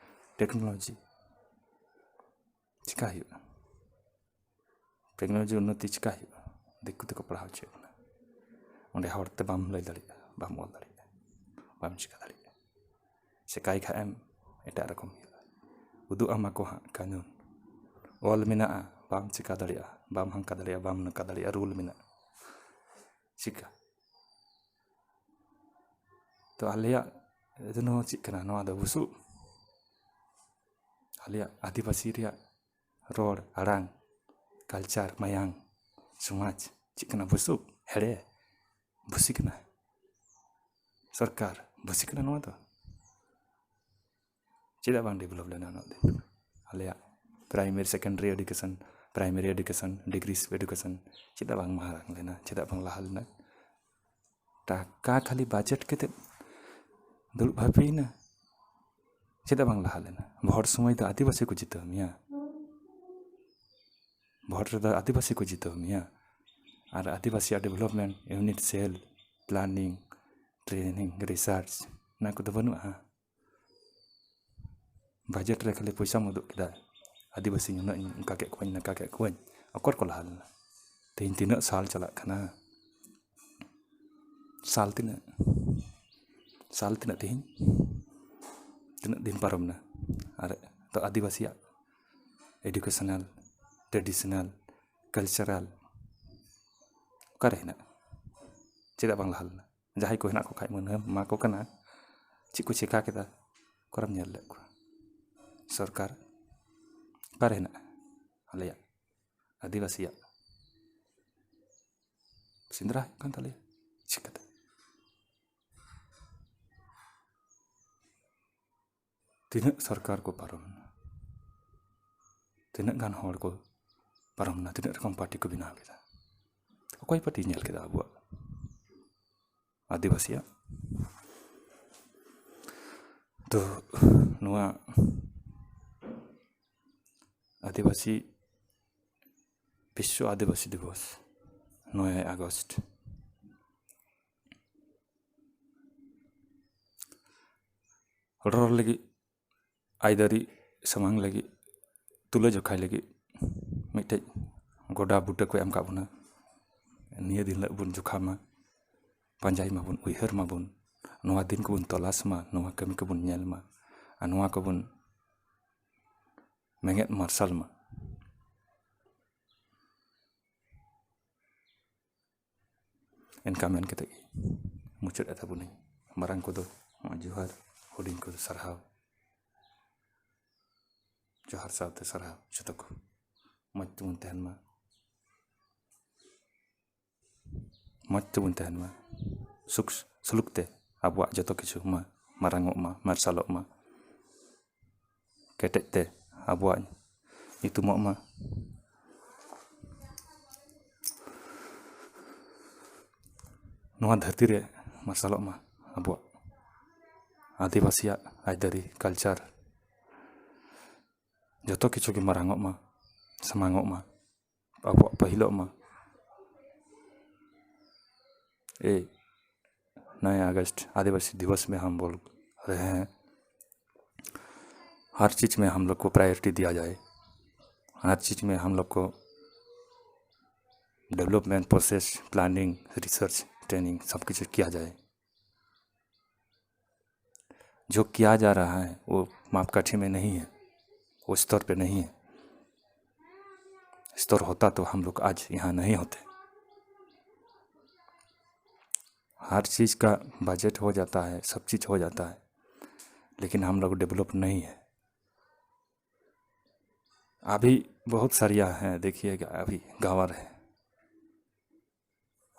ᱴᱮᱠᱱᱳᱞᱚᱡᱤ ᱪᱤᱠᱟ ᱦᱩᱭᱩᱜᱼᱟ? ᱴᱮᱠᱱᱳᱞᱚᱡᱤ ᱩᱱᱱᱚᱛᱤ ᱪᱤᱠᱟ ᱦᱩᱭᱩᱜᱼᱟ? ᱫᱤᱠᱩ ᱛᱮᱠᱚ ᱯᱟᱲᱦᱟᱣ ᱦᱚᱪᱚᱭᱮᱫ ᱵᱚᱱᱟ, ᱚᱸᱰᱮ ᱦᱚᱲᱛᱮ ᱵᱟᱢ ᱞᱟᱹᱭ ᱫᱟᱲᱮᱭᱟᱜᱼᱟ, ᱵᱟᱢ ᱚᱞ ᱫᱟᱲᱮᱭᱟᱜᱼᱟ, ᱵᱟᱢ ᱪᱤᱠᱟ ᱫᱟᱲᱮᱭᱟᱜᱼᱟ᱾ ᱥᱮᱠᱟᱭ ᱠᱷᱟᱡ ᱮᱢ ᱮᱴᱟᱜ ᱨᱚᱠᱚᱢ ᱦᱩᱭᱩᱜᱼᱟ᱾ ᱩᱫᱩᱜ ᱟᱢᱟ ᱠᱚ ᱦᱟᱸᱜ ᱠᱟᱹᱱᱩᱱ, ᱚᱞ ᱢᱮᱱᱟᱜᱼᱟ, ᱵᱟᱢ ᱪᱤᱠᱟ ᱫᱟᱲᱮᱭᱟᱜᱼᱟ, ᱵᱟᱢ ᱦᱟᱱᱠᱟ ᱫᱟᱲᱮᱭᱟᱜᱼᱟ, ᱵᱟᱢ ᱱᱚᱝᱠᱟ ᱫᱟᱲᱮᱭᱟᱜᱼᱟ, ᱨᱩᱞ ᱢᱮᱱᱟᱜᱼᱟ᱾ ᱪᱤᱠᱟ? ᱛᱚ ᱟᱞᱮᱭᱟᱜ ᱫᱚ ᱱᱚᱣᱟ ᱪᱮᱫ ᱠᱟᱱᱟ? ᱱᱚᱣᱟ ᱫᱚ ᱵᱩᱥᱩᱵ᱾ ᱟᱞᱮᱭᱟᱜ ᱟᱹᱫᱤᱵᱟᱹᱥᱤ ᱨᱮᱭᱟᱜ ᱨᱚᱲ, ᱟᱲᱟᱝ, ᱠᱟᱞᱪᱟᱨ, ᱢᱟᱭᱟᱝ, ᱥᱚᱢᱟᱡᱽ ᱪᱮᱫ ᱠᱟᱱᱟ? ᱵᱩᱥᱩᱵ, ᱦᱮᱲᱮ, ᱵᱩᱥᱤ ᱠᱟᱱᱟ᱾ ᱥᱚᱨᱠᱟᱨ ᱵᱩᱥᱤ ᱠᱟᱱᱟ ᱱᱚᱣᱟ ᱫᱚ᱾ ᱪᱮᱫᱟᱜ ᱵᱟᱝ ᱰᱮᱵᱷᱞᱚᱯ ᱞᱮᱱᱟ ᱩᱱᱟᱹᱜ ᱫᱤᱱ? ᱟᱞᱮᱭᱟᱜ primary, secondary education, primary education, degree education ᱪᱮᱫᱟᱜ ᱵᱟᱝ ᱢᱟᱨᱟᱝ ᱞᱮᱱᱟ? ᱪᱮᱫᱟᱜ ᱵᱟᱝ ᱞᱟᱦᱟ ᱞᱮᱱᱟ? ᱴᱟᱠᱟ ᱠᱷᱟᱹᱞᱤ ᱵᱟᱡᱮᱴ ᱠᱟᱛᱮᱫ ᱫᱩᱲᱩᱵ ᱵᱷᱟᱹᱯᱤᱭᱮᱱᱟ᱾ ᱪᱮᱫᱟᱜ ᱵᱟᱝ ᱞᱟᱦᱟ ᱞᱮᱱᱟ? ᱵᱷᱳᱴ ᱥᱚᱢᱚᱭ ᱫᱚ ᱟᱹᱫᱤᱵᱟᱹᱥᱤ ᱠᱚ ᱡᱤᱛᱟᱹᱣ ᱢᱮᱭᱟ, ᱵᱷᱳᱴ ᱨᱮᱫᱚ ᱟᱹᱫᱤᱵᱟᱹᱥᱤ ᱠᱚ ᱡᱤᱛᱟᱹᱣ ᱢᱮᱭᱟ, ᱟᱨ ᱟᱹᱫᱤᱵᱟᱹᱥᱤᱭᱟᱜ ᱰᱮᱵᱷᱞᱚᱯᱢᱮᱱᱴ, ᱤᱭᱩᱱᱤᱴ ᱥᱮᱞ, ᱯᱞᱟᱱᱤᱝ, ᱴᱨᱮᱱᱤᱝ, ᱨᱤᱥᱟᱨᱪ, ᱚᱱᱟ ᱠᱚᱫᱚ ᱵᱟᱹᱱᱩᱜᱼᱟ᱾ ᱵᱟᱡᱮᱴ ᱨᱮ ᱠᱷᱟᱹᱞᱤ ᱯᱚᱭᱥᱟᱢ ᱩᱫᱩᱜ ᱠᱮᱫᱟ, ᱟᱹᱫᱤᱵᱟᱹᱥᱤ ᱱᱩᱱᱟᱹᱜ ᱤᱧ ᱚᱱᱠᱟ ᱠᱮᱫ ᱠᱚᱣᱟᱧ, ᱱᱚᱝᱠᱟ ᱠᱮᱫ ᱠᱚᱣᱟᱧ, ᱚᱠᱚᱨ ᱠᱚ ᱞᱟᱦᱟ ᱞᱮᱱᱟ? ᱛᱮᱦᱮᱧ ᱛᱤᱱᱟᱹᱜ ᱥᱟᱞ ᱪᱟᱞᱟᱜ ᱠᱟᱱᱟ? ᱥᱟᱞ ᱛᱤᱱᱟᱹᱜ? ᱥᱟᱞ ᱛᱤᱱᱟᱹᱜ ᱛᱮᱦᱮᱧ? ᱛᱤᱱᱟᱹᱜ ᱫᱤᱱ ᱯᱟᱨᱚᱢ ᱮᱱᱟ? ᱟᱨ ᱛᱚ ᱟᱹᱫᱤᱵᱟᱹᱥᱤᱭᱟᱜ ᱮᱰᱩᱠᱮᱥᱚᱱᱟᱞ, ᱴᱨᱮᱰᱤᱥᱚᱱᱟᱞ, ᱠᱟᱞᱪᱟᱨᱟᱞ ᱚᱠᱟᱨᱮ ᱦᱮᱱᱟᱜᱼᱟ? ᱪᱮᱫᱟᱜ ᱵᱟᱝ ᱞᱟᱦᱟ ᱞᱮᱱᱟ? ᱡᱟᱦᱟᱸᱭ ᱠᱚ ᱦᱮᱱᱟᱜ ᱠᱚ ᱠᱷᱟᱡ ᱢᱟᱹᱱᱦᱟᱹ ᱮᱢᱟ ᱠᱚ ᱠᱟᱱᱟ, ᱪᱮᱫ ᱠᱚ ᱪᱮᱠᱟ ᱠᱮᱫᱟ? ᱚᱠᱟᱨᱮᱢ ᱧᱮᱞ ᱞᱮᱫ ᱠᱚᱣᱟ? ᱥᱚᱨᱠᱟᱨ ᱚᱠᱟᱨᱮ ᱦᱮᱱᱟᱜᱼᱟ? ᱟᱞᱮᱭᱟᱜ ᱟᱹᱫᱤᱵᱟᱹᱥᱤᱭᱟᱜ ᱥᱮᱸᱫᱽᱨᱟ ᱦᱩᱭᱩᱜ ᱠᱟᱱ ᱛᱟᱞᱮᱭᱟ᱾ ᱪᱤᱠᱟᱹᱛᱮ? ᱛᱤᱱᱟᱹᱜ ᱥᱚᱨᱠᱟᱨ ᱠᱚ ᱯᱟᱨᱚᱢᱮᱱᱟ, ᱛᱤᱱᱟᱹᱜ ᱜᱟᱱ ᱦᱚᱲ ᱠᱚ ᱯᱟᱨᱚᱢᱮᱱᱟ, ᱛᱤᱱᱟᱹᱜ ᱨᱚᱠᱚᱢ ᱯᱟᱨᱴᱤ ᱠᱚ ᱵᱮᱱᱟᱣ ᱠᱮᱫᱟ᱾ ᱚᱠᱚᱭ ᱯᱟᱨᱴᱤ ᱧᱮᱞ ᱠᱮᱫᱟ ᱟᱵᱚᱣᱟᱜ ᱟᱹᱫᱤᱵᱟᱹᱥᱤᱭᱟᱜ? ᱛᱚ ᱱᱚᱣᱟ ᱟᱹᱫᱤᱵᱟᱹᱥᱤ, ᱵᱤᱥᱥᱚ ᱟᱹᱫᱤᱵᱟᱹᱥᱤ ᱫᱤᱵᱚᱥ, ᱱᱚᱭᱮ ᱟᱜᱚᱥᱴ, ᱨᱚᱲ ᱞᱟᱹᱜᱤᱫ, ᱟᱹᱭᱫᱟᱹᱨᱤ ᱥᱟᱢᱟᱝ ᱞᱟᱹᱜᱤᱫ, ᱛᱩᱞᱟᱹ ᱡᱚᱠᱷᱟᱭ ᱞᱟᱹᱜᱤᱫ ᱢᱤᱫᱴᱮᱡ ᱜᱚᱰᱟ ᱵᱩᱴᱟᱹ ᱠᱚ ᱮᱢ ᱠᱟᱜ ᱵᱚᱱᱟ᱾ ᱱᱤᱭᱟᱹ ᱫᱤᱱ ᱦᱤᱞᱳᱜ ᱵᱚᱱ ᱡᱚᱠᱷᱟ ᱢᱟ, ᱯᱟᱸᱡᱟᱭ ᱢᱟᱵᱚᱱ, ᱩᱭᱦᱟᱹᱨ ᱢᱟᱵᱚᱱ, ᱱᱚᱣᱟ ᱫᱤᱱ ᱠᱚᱵᱚᱱ ᱛᱚᱞᱟᱥ ᱢᱟ, ᱱᱚᱣᱟ ᱠᱟᱹᱢᱤ ᱠᱚᱵᱚᱱ ᱧᱮᱞ ᱢᱟ, ᱟᱨ ᱱᱚᱣᱟ ᱠᱚᱵᱚᱱ ᱢᱮᱸᱜᱮᱫ ᱢᱟᱨᱥᱟᱞ ᱢᱟ᱾ ᱮᱱᱠᱟ ᱢᱮᱱ ᱠᱟᱛᱮ ᱜᱮ ᱢᱩᱪᱟᱹᱫ ᱮᱫ ᱛᱟᱵᱚᱱᱟᱹᱧ᱾ ᱢᱟᱨᱟᱝ ᱠᱚᱫᱚ ᱡᱚᱦᱟᱨ, ᱦᱩᱰᱤᱧ ᱠᱚᱫᱚ ᱥᱟᱨᱦᱟᱣ᱾ ᱡᱚᱦᱟᱨ ᱥᱟᱶᱛᱮ ᱥᱟᱨᱦᱟᱣ ᱡᱚᱛᱚ ᱠᱚ᱾ ᱢᱚᱡᱽ ᱛᱮᱵᱚᱱ ᱛᱟᱦᱮᱱ ᱢᱟ, ᱢᱚᱡᱽ ᱛᱮᱵᱚᱱ ᱛᱟᱦᱮᱱ ᱢᱟ, ᱥᱩᱠ ᱥᱩᱞᱩᱠ ᱛᱮ ᱟᱵᱚᱣᱟᱜ ᱡᱚᱛᱚ ᱠᱤᱪᱷᱩ ᱢᱟ ᱢᱟᱨᱟᱝᱚᱜ ᱢᱟ, ᱢᱟᱨᱥᱟᱞᱚᱜ ᱢᱟ, ᱠᱮᱴᱮᱡ ᱛᱮ ᱟᱵᱚᱣᱟᱜ ᱧᱩᱛᱩᱢᱚᱜ ᱢᱟ᱾ ᱱᱚᱣᱟ ᱫᱷᱟᱹᱨᱛᱤ ᱨᱮ ᱢᱟᱨᱥᱟᱞᱚᱜ ᱢᱟ ᱟᱵᱚᱣᱟᱜ ᱟᱹᱫᱤᱵᱟᱹᱥᱤᱭᱟᱜ ᱟᱹᱭᱫᱟᱹᱨᱤ, ᱠᱟᱞᱪᱟᱨ, ᱡᱚᱛᱚ ᱠᱤᱪᱷᱩ ᱜᱮ ᱢᱟᱨᱟᱝᱚᱜ ᱢᱟ, ᱥᱟᱢᱟᱝᱚᱜ ᱢᱟ, ᱟᱵᱚᱣᱟᱜ ᱯᱟᱹᱦᱤᱞᱚᱜ ᱢᱟ᱾ ए नौ अगस्त आदिवासी दिवस में हम बोल रहे हैं, हर चीज़ में हम लोग को प्रायोरिटी दिया जाए, हर चीज़ में हम लोग को development process, planning, research, training सब कुछ किया जाए। जो किया जा रहा है वो मापकाठी में नहीं है, वो स्तर पे नहीं है। स्तर होता तो हम लोग आज यहाँ नहीं होते। हर चीज़ का बजट हो जाता है, सब चीज़ हो जाता है, लेकिन हम लोग डेवलप नहीं है। अभी बहुत सरिया है, देखिएगा अभी गाँव है,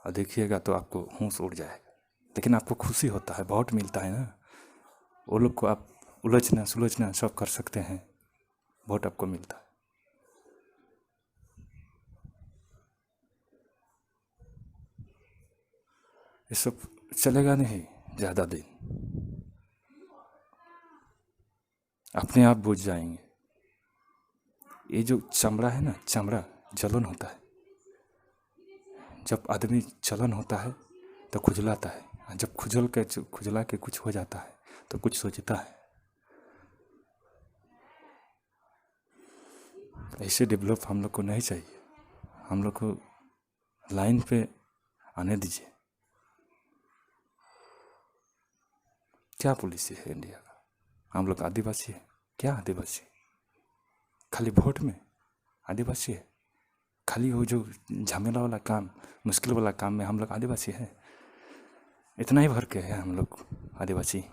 और देखिएगा तो आपको होश उड़ जाएगा। लेकिन आपको खुशी होता है, वोट मिलता है ना, वो लोग को आप उलझना सुलझना सब कर सकते हैं, वोट आपको मिलता है। ये सब चलेगा नहीं ज़्यादा दिन, अपने आप बुझ जाएंगे। ये जो चमड़ा है ना, चमड़ा जलन होता है। जब आदमी जलन होता है तो खुजलाता है, और जब खुजल के खुजला के कुछ हो जाता है तो कुछ सोचता है। ऐसे डेवलप हम लोग को नहीं चाहिए। हम लोग को लाइन पे आने दीजिए। क्या पॉलिसी है इंडिया का? हम लोग आदिवासी है क्या? आदिवासी खाली वोट में आदिवासी है? खाली वो जो झमेला वाला काम, मुश्किल वाला काम में हम लोग आदिवासी है? इतना ही भर के है हम लोग आदिवासी।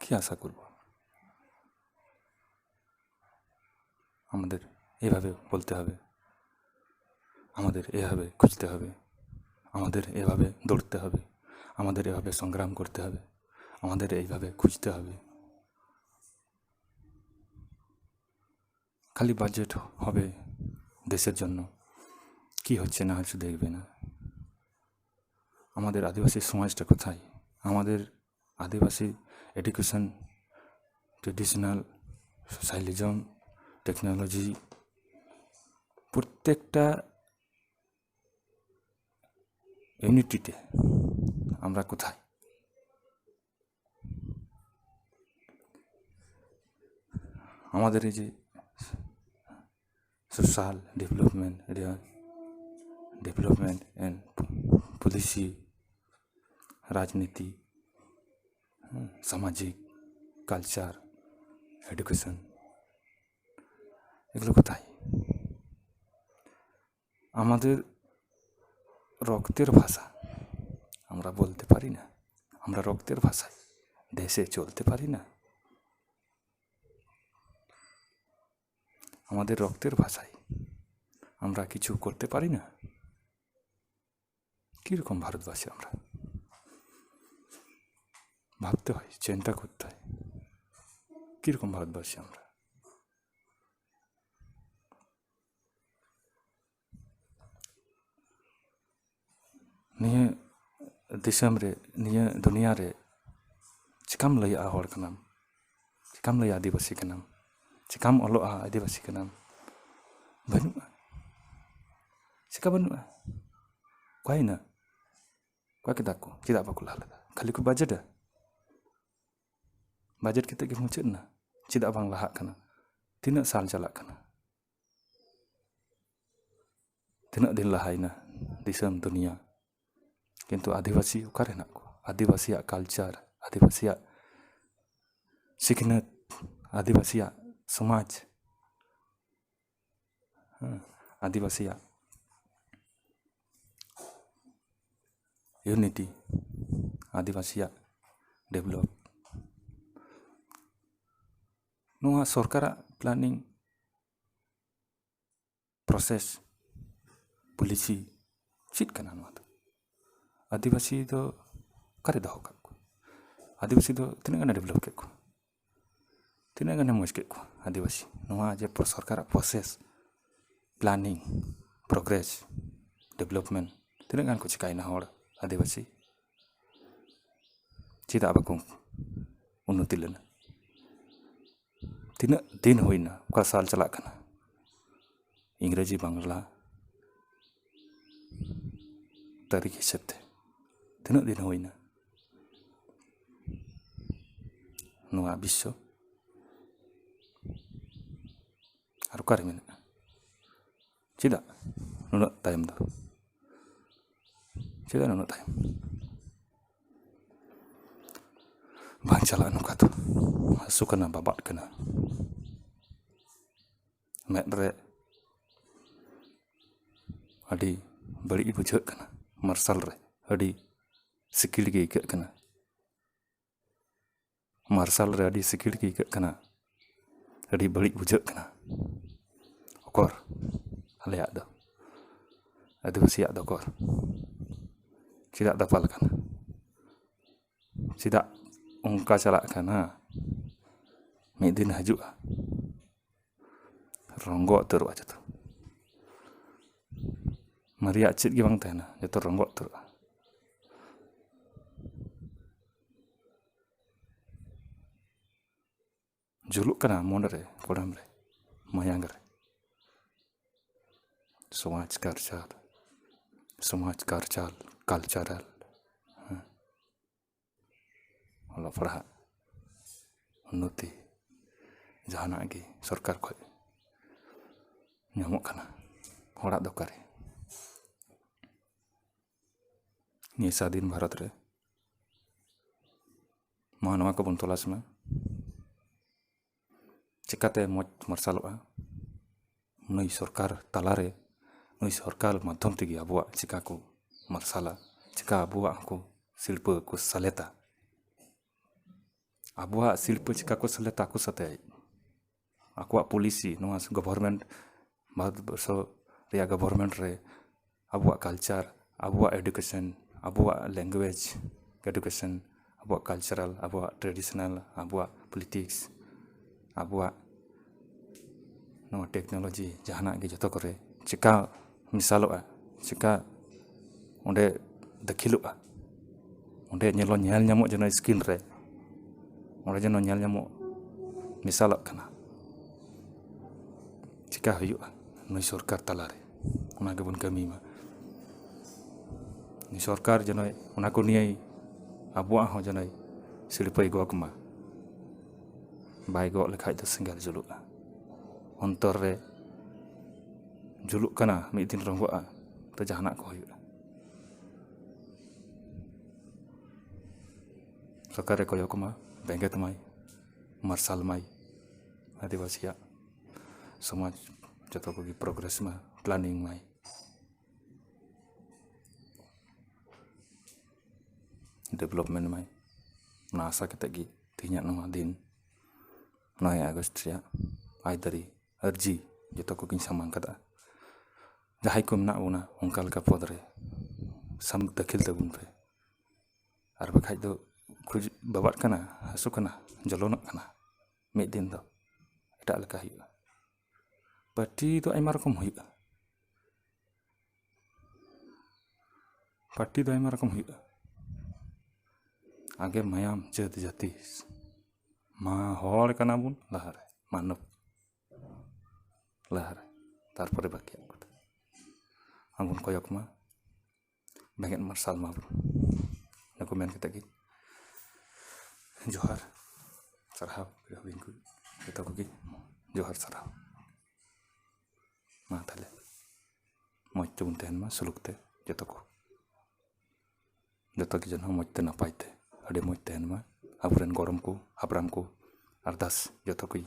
কি আশা করব? আমাদের এভাবে বলতে হবে, আমাদের এভাবে খুঁজতে হবে, আমাদের এভাবে দৌড়তে হবে, আমাদের এভাবে সংগ্রাম করতে হবে, আমাদের এইভাবে খুঁজতে হবে। খালি বাজেট হবে দেশের জন্য, কি হচ্ছে না হচ্ছে দেখবে না। আমাদের আদিবাসী সমাজটা কোথায়? আমাদের আদিবাসী এডুকেশন, ট্রেডিশনাল, সোশ্যালিজম, টেকনোলজি, প্রত্যেকটা ইউনিটিতে আমরা কোথায়? আমাদের এই যে social development, development and policy, রাজনীতি, হুম, সামাজিক, কালচার, এডুকেশন, এগুলো কোথায়? আমাদের রক্তের ভাষা আমরা বলতে পারি না, আমরা রক্তের ভাষায় দেশে চলতে পারি না? আমাদের রক্তের ভাষায় আমরা কিছু করতে পারি না? কীরকম ভারতবাসী আমরা? ভাবতে হয়, চিন্তা করতে হয়, কীরকম ভারতবাসী আমরা। ᱱᱤᱭᱟᱹ ᱫᱤᱥᱚᱢ ᱨᱮ, ᱱᱤᱭᱟᱹ ᱫᱩᱱᱤᱭᱟᱹ ᱨᱮ ᱪᱤᱠᱟᱢ ᱞᱟᱹᱭᱟᱜᱼᱟ ᱦᱚᱲ ᱠᱟᱱᱟᱢ? ᱪᱤᱠᱟᱢ ᱞᱟᱹᱭᱟ ᱟᱹᱫᱤᱵᱟᱹᱥᱤ ᱠᱟᱱᱟᱢ? ᱪᱤᱠᱟᱢ ᱚᱞᱚᱜᱼᱟ ᱟᱹᱫᱤᱵᱟᱹᱥᱤ ᱠᱟᱱᱟᱢ? ᱵᱟᱹᱱᱩᱜᱼᱟ᱾ ᱪᱤᱠᱟ ᱵᱟᱹᱱᱩᱜᱼᱟ? ᱚᱠᱟᱭᱮᱱᱟ? ᱚᱠᱟ ᱠᱮᱫᱟ ᱠᱚ? ᱪᱮᱫᱟᱜ ᱵᱟᱠᱚ ᱞᱟᱦᱟ ᱞᱮᱫᱟ? ᱠᱷᱟᱹᱞᱤ ᱠᱚ ᱵᱟᱡᱮᱴᱟ᱾ ᱵᱟᱡᱮᱴ ᱠᱟᱛᱮ ᱜᱮ ᱢᱩᱪᱟᱹᱫ ᱮᱱᱟ᱾ ᱪᱮᱫᱟᱜ ᱵᱟᱝ ᱞᱟᱦᱟᱜ ᱠᱟᱱᱟ? ᱛᱤᱱᱟᱹᱜ ᱥᱟᱞ ᱪᱟᱞᱟᱜ ᱠᱟᱱᱟ? ᱛᱤᱱᱟᱹᱜ ᱫᱤᱱ ᱞᱟᱦᱟᱭᱮᱱᱟ ᱫᱤᱥᱚᱢ ᱫᱩᱱᱤᱭᱟᱹ? ᱠᱤᱱᱛᱩ ᱟᱹᱫᱤᱵᱟᱹᱥᱤ ᱚᱠᱟᱨᱮ ᱦᱮᱱᱟᱜ ᱠᱚᱣᱟ? ᱟᱹᱫᱤᱵᱟᱹᱥᱤᱭᱟᱜ culture, ᱟᱹᱫᱤᱵᱟᱹᱥᱤᱭᱟᱜ ᱥᱤᱠᱷᱱᱟᱹᱛ, ᱟᱹᱫᱤᱵᱟᱹᱥᱤᱭᱟᱜ ᱥᱚᱢᱟᱡᱽ, ᱦᱮᱸ, ᱟᱹᱫᱤᱵᱟᱹᱥᱤᱭᱟᱜ unity, ᱟᱹᱫᱤᱵᱟᱹᱥᱤᱭᱟᱜ develop, ᱱᱚᱣᱟ ᱥᱚᱨᱠᱟᱨᱟᱜ planning process, policy ᱪᱮᱫ ᱠᱟᱱᱟ ᱱᱚᱣᱟ ᱫᱚ? ᱟᱹᱫᱤᱵᱟᱹᱥᱤ ᱫᱚ ᱚᱠᱟᱨᱮ ᱫᱚᱦᱚ ᱠᱟᱜ ᱠᱚᱣᱟ? ᱟᱹᱫᱤᱵᱟᱹᱥᱤ ᱫᱚ ᱛᱤᱱᱟᱹᱜ ᱜᱟᱱᱮ develop ᱠᱮᱫ ᱠᱚᱣᱟ? ᱛᱤᱱᱟᱹᱜ ᱜᱟᱱᱮ ᱢᱚᱡᱽ ᱠᱮᱫ ᱠᱚᱣᱟ ᱟᱹᱫᱤᱵᱟᱹᱥᱤ? ᱱᱚᱣᱟ ᱡᱮ ᱯᱨᱚ-, ᱥᱚᱨᱠᱟᱨᱟᱜ process, planning, progress, development, ᱛᱤᱱᱟᱹᱜ ᱜᱟᱱ ᱠᱚ ᱪᱤᱠᱟᱭᱮᱱᱟ ᱦᱚᱲ ᱟᱹᱫᱤᱵᱟᱹᱥᱤ? ᱪᱮᱫᱟᱜ ᱵᱟᱠᱚ ᱩᱱᱱᱚᱛᱤ ᱞᱮᱱᱟ? ᱛᱤᱱᱟᱹᱜ ᱫᱤᱱ ᱦᱩᱭᱱᱟ? ᱚᱠᱟ ᱥᱟᱞ ᱪᱟᱞᱟᱜ ᱠᱟᱱᱟ? ᱤᱝᱨᱮᱡᱤ, ᱵᱟᱝᱞᱟ ᱛᱟᱹᱨᱤᱠᱷ ᱦᱤᱥᱟᱹᱵ ᱛᱮ ᱛᱤᱱᱟᱹᱜ ᱫᱤᱱ ᱦᱩᱭᱱᱟ ᱱᱚᱣᱟ ᱵᱤᱥᱥᱚ? ᱟᱨ ᱚᱠᱟᱨᱮ ᱢᱮᱱᱟᱜᱼᱟ? ᱪᱮᱫᱟᱜ ᱱᱩᱱᱟᱹᱜ ᱛᱟᱭᱚᱢ ᱫᱚ? ᱪᱮᱫᱟᱜ ᱱᱩᱱᱟᱹᱜ ᱛᱟᱭᱚᱢ? ᱵᱟᱝ ᱪᱟᱞᱟᱜᱼᱟ ᱱᱚᱝᱠᱟ ᱫᱚ᱾ ᱦᱟᱹᱥᱩ ᱠᱟᱱᱟ, ᱵᱟᱵᱟᱫ ᱠᱟᱱᱟ᱾ ᱢᱮᱫ ᱨᱮ ᱟᱹᱰᱤ ᱵᱟᱹᱲᱤᱡ ᱵᱩᱡᱷᱟᱹᱜ ᱠᱟᱱᱟ, ᱢᱟᱨᱥᱟᱞ ᱨᱮ ᱟᱹᱰᱤ ᱥᱤᱠᱤᱲ ᱜᱮ ᱟᱹᱭᱠᱟᱹᱜ ᱠᱟᱱᱟ᱾ ᱢᱟᱨᱥᱟᱞ ᱨᱮ ᱟᱹᱰᱤ ᱥᱤᱠᱤᱲ ᱜᱮ ᱟᱹᱭᱠᱟᱹᱜ ᱠᱟᱱᱟ, ᱟᱹᱰᱤ ᱵᱟᱹᱲᱤᱡ ᱵᱩᱡᱷᱟᱹᱜ ᱠᱟᱱᱟ᱾ ᱚᱠᱚᱨ ᱟᱞᱮᱭᱟᱜ ᱫᱚ, ᱟᱹᱫᱤᱵᱟᱹᱥᱤᱭᱟᱜ ᱫᱚ ᱚᱠᱚᱨ? ᱪᱮᱫᱟᱜ ᱫᱟᱯᱟᱞ ᱠᱟᱱᱟ? ᱪᱮᱫᱟᱜ ᱚᱱᱠᱟ ᱪᱟᱞᱟᱜ ᱠᱟᱱᱟ? ᱢᱤᱫ ᱫᱤᱱ ᱦᱤᱡᱩᱜᱼᱟ, ᱨᱚᱸᱜᱚ ᱩᱛᱟᱹᱨᱚᱜᱼᱟ ᱡᱚᱛᱚ᱾ ᱢᱟᱨᱮᱭᱟᱜ ᱪᱮᱫ ᱜᱮ ᱵᱟᱝ ᱛᱟᱦᱮᱱᱟ, ᱡᱚᱛᱚ ᱨᱚᱸᱜᱚ ᱩᱛᱟᱹᱨᱚᱜᱼᱟ᱾ ᱡᱩᱞᱩᱜ ᱠᱟᱱᱟ ᱢᱚᱱᱮ ᱨᱮ, ᱠᱚᱲᱟᱢ ᱨᱮ, ᱢᱟᱭᱟᱝ ᱨᱮ᱾ ᱥᱚᱢᱟᱡᱽ ᱠᱟᱨᱪᱟᱞ, ᱥᱚᱢᱟᱡᱽ ᱠᱟᱨᱪᱟᱞ, ᱠᱟᱞᱪᱟᱨᱟᱞ, ᱦᱮᱸ᱾ ᱚᱞᱚᱜ ᱯᱟᱲᱦᱟᱜ, ᱩᱱᱱᱚᱛᱤ, ᱡᱟᱦᱟᱱᱟᱜ ᱜᱮ ᱥᱚᱨᱠᱟᱨ ᱠᱷᱚᱡ ᱧᱟᱢᱚᱜ ᱠᱟᱱᱟ, ᱦᱚᱲᱟᱜ ᱫᱚ ᱚᱠᱟᱨᱮ? ᱱᱤᱭᱟᱹ ᱥᱟᱫᱷᱤᱱ ᱵᱷᱟᱨᱚᱛ ᱨᱮ ᱢᱟ ᱱᱚᱣᱟ ᱠᱚᱵᱚᱱ ᱛᱚᱞᱟᱥ ᱢᱟ, ᱪᱤᱠᱟᱛᱮ ᱢᱚᱡᱽ ᱢᱟᱨᱥᱟᱞᱚᱜᱼᱟ᱾ ᱱᱩᱭ ᱥᱚᱨᱠᱟᱨ ᱛᱟᱞᱟᱨᱮ, ᱱᱩᱭ ᱥᱚᱨᱠᱟᱨ ᱢᱟᱫᱽᱫᱷᱚᱢ ᱛᱮᱜᱮ ᱟᱵᱚᱣᱟᱜ ᱪᱤᱠᱟ ᱠᱚ ᱢᱟᱨᱥᱟᱞᱟ, ᱪᱤᱠᱟ ᱟᱵᱚᱣᱟᱜ ᱦᱚᱸᱠᱚ ᱥᱤᱲᱯᱟᱹ ᱠᱚ ᱥᱮᱞᱮᱫᱟ, ᱟᱵᱚᱣᱟᱜ ᱥᱤᱲᱯᱟᱹ ᱪᱤᱠᱟ ᱠᱚ ᱥᱮᱞᱮᱫᱟ ᱟᱠᱚ ᱥᱟᱛᱮ᱾ ᱟᱠᱚᱣᱟᱜ ᱯᱚᱞᱤᱥᱤ, ᱱᱚᱣᱟ ᱜᱚᱵᱷᱚᱨᱱᱢᱮᱱᱴ, ᱵᱷᱟᱨᱚᱛ ᱵᱚᱨᱥᱚ ᱨᱮᱭᱟᱜ ᱜᱚᱵᱷᱚᱨᱱᱢᱮᱱᱴ ᱨᱮ ᱟᱵᱚᱣᱟᱜ ᱠᱟᱞᱪᱟᱨ, ᱟᱵᱚᱣᱟᱜ ᱮᱰᱩᱠᱮᱥᱚᱱ, ᱟᱵᱚᱣᱟᱜ ᱞᱮᱝᱜᱩᱭᱮᱡᱽ ᱮᱰᱩᱠᱮᱥᱚᱱ, ᱟᱵᱚᱣᱟᱜ ᱠᱟᱞᱪᱟᱨᱟᱞ, ᱟᱵᱚᱣᱟᱜ ᱴᱨᱮᱰᱤᱥᱚᱱᱟᱞ, ᱟᱵᱚᱣᱟᱜ ᱯᱚᱞᱤᱴᱤᱠᱥ, ᱟᱵᱚᱣᱟᱜ ᱱᱚᱣᱟ ᱴᱮᱠᱱᱳᱞᱚᱡᱤ, ᱡᱟᱦᱟᱱᱟᱜ ᱜᱮ ᱡᱚᱛᱚ ᱠᱚᱨᱮ ᱪᱮᱠᱟ ᱢᱮᱥᱟᱞᱚᱜᱼᱟ, ᱪᱮᱠᱟ ᱚᱸᱰᱮ ᱫᱟᱹᱠᱷᱤᱞᱚᱜᱼᱟ, ᱚᱸᱰᱮ ᱧᱮᱞᱚᱜ, ᱧᱮᱞ ᱧᱟᱢᱚᱜ ᱡᱮᱱᱚ ᱥᱠᱨᱤᱱ ᱨᱮ, ᱚᱸᱰᱮ ᱡᱮᱱᱚ ᱧᱮᱞ ᱧᱟᱢᱚᱜ ᱢᱮᱥᱟᱞᱚᱜ ᱠᱟᱱᱟ᱾ ᱪᱮᱠᱟ ᱦᱩᱭᱩᱜᱼᱟ ᱱᱩᱭ ᱥᱚᱨᱠᱟᱨ ᱛᱟᱞᱟᱨᱮ, ᱚᱱᱟ ᱜᱮᱵᱚᱱ ᱠᱟᱹᱢᱤ ᱢᱟ᱾ ᱱᱩᱭ ᱥᱚᱨᱠᱟᱨ ᱡᱮᱱᱚᱭ ᱚᱱᱟ ᱠᱚ ᱱᱤᱭᱮ ᱟᱵᱚᱣᱟᱜ ᱦᱚᱸ ᱡᱮᱱᱚᱭ ᱥᱤᱲᱯᱟᱹᱭ ᱜᱚᱜᱽ ᱢᱟ᱾ ᱵᱟᱭ ᱜᱚᱜ ᱞᱮᱠᱷᱟᱡ ᱫᱚ ᱥᱮᱸᱜᱮᱞ ᱡᱩᱞᱩᱜᱼᱟ᱾ ᱚᱱᱛᱚᱨ ᱨᱮ ᱡᱩᱞᱩᱜ ᱠᱟᱱᱟ, ᱢᱤᱫ ᱫᱤᱱ ᱨᱚᱸᱜᱚᱜᱼᱟ, ᱛᱚ ᱡᱟᱦᱟᱱᱟᱜ ᱠᱚ ᱦᱩᱭᱩᱜᱼᱟ᱾ ᱥᱚᱨᱠᱟᱨᱮ ᱠᱚᱭᱚᱜ ᱢᱟ, ᱵᱮᱸᱜᱮᱫ ᱢᱟᱭ, ᱢᱟᱨᱥᱟᱞ ᱢᱟᱭ, ᱟᱹᱫᱤᱵᱟᱹᱥᱤᱭᱟᱜ ᱥᱚᱢᱟᱡᱽ ᱡᱚᱛᱚ ᱠᱚᱜᱮ ᱯᱨᱚᱜᱨᱮᱥ ᱢᱟ, ᱯᱞᱟᱱᱤᱝ ᱢᱟᱭ, ᱰᱮᱵᱷᱞᱚᱯᱢᱮᱱᱴ ᱢᱟᱭ, ᱚᱱᱟ ᱟᱥᱟ ᱠᱟᱛᱮᱫ ᱜᱮ ᱛᱮᱦᱮᱧᱟᱜ ᱱᱚᱣᱟ ᱫᱤᱱ, ᱱᱚᱭ ᱟᱜᱚᱥᱴ ᱨᱮᱭᱟᱜ ᱟᱹᱭᱫᱟᱹᱨᱤ ᱟᱹᱨᱡᱤ ᱡᱚᱛᱚ ᱠᱚᱜᱮᱧ ᱥᱟᱢᱟᱝ ᱠᱟᱫᱟ᱾ ᱡᱟᱦᱟᱸᱭ ᱠᱚ ᱢᱮᱱᱟᱜ ᱵᱚᱱᱟ ᱚᱱᱠᱟ ᱞᱮᱠᱟ ᱯᱚᱫᱽ ᱨᱮ, ᱥᱟᱢ ᱫᱟᱹᱠᱷᱤᱞ ᱛᱟᱵᱚᱱ ᱯᱮ, ᱟᱨ ᱵᱟᱠᱷᱟᱡ ᱫᱚ ᱠᱷᱩᱡ ᱵᱟᱵᱟᱫ ᱠᱟᱱᱟ, ᱦᱟᱹᱥᱩ ᱠᱟᱱᱟ, ᱡᱚᱞᱚᱱᱚᱜ ᱠᱟᱱᱟ, ᱢᱤᱫ ᱫᱤᱱ ᱫᱚ ᱮᱴᱟᱜ ᱞᱮᱠᱟ ᱦᱩᱭᱩᱜᱼᱟ᱾ ᱯᱟᱹᱴᱤ ᱫᱚ ᱟᱭᱢᱟ ᱨᱚᱠᱚᱢ ᱦᱩᱭᱩᱜᱼᱟ, ᱯᱟᱹᱴᱤ ᱫᱚ ᱟᱭᱢᱟ ᱨᱚᱠᱚᱢ ᱦᱩᱭᱩᱜᱼᱟ᱾ ᱟᱜᱮ ᱢᱟᱭᱟᱢ, ᱡᱟᱹᱛ ᱡᱟᱹᱛᱤ, ᱢᱟ ᱦᱚᱲ ᱠᱟᱱᱟ ᱵᱚᱱ ᱞᱟᱦᱟᱨᱮ, ᱢᱟᱱᱚᱵ ᱞᱟᱦᱟᱨᱮ, ᱛᱟᱨᱯᱚᱨᱮ ᱵᱟᱹᱠᱤᱭᱟᱜ ᱠᱚᱫᱚ᱾ ᱟᱵᱚᱱ ᱠᱚᱭᱚᱜ ᱢᱟ, ᱵᱮᱸᱜᱮᱫ ᱢᱟᱨᱥᱟᱞ ᱢᱟᱵᱚᱱ᱾ ᱤᱱᱟᱹ ᱠᱚ ᱢᱮᱱ ᱠᱟᱛᱮ ᱜᱮ ᱡᱚᱦᱟᱨ, ᱥᱟᱨᱦᱟᱣ, ᱯᱮᱲᱟ ᱦᱩᱰᱤᱧ ᱠᱚ ᱡᱚᱛᱚ ᱠᱚᱜᱮ ᱡᱚᱦᱟᱨ, ᱥᱟᱨᱦᱟᱣ᱾ ᱢᱟ ᱛᱟᱦᱞᱮ, ᱢᱚᱡᱽ ᱛᱮᱵᱚᱱ ᱛᱟᱦᱮᱱ ᱢᱟ, ᱥᱩᱞᱩᱠ ᱛᱮ ᱡᱚᱛᱚ ᱠᱚ, ᱡᱚᱛᱚ ᱜᱮ ᱡᱮᱱᱚ ᱢᱚᱡᱽ ᱛᱮ ᱱᱟᱯᱟᱭ ᱛᱮ ᱟᱹᱰᱤ ᱢᱚᱡᱽ ᱛᱟᱦᱮᱱ ᱢᱟ᱾ ᱟᱵᱚᱨᱮᱱ ᱜᱚᱲᱚᱢ ᱠᱚ, ᱦᱟᱯᱲᱟᱢ ᱠᱚ, ᱟᱨᱫᱟᱥ ᱡᱚᱛᱚ ᱠᱚᱧ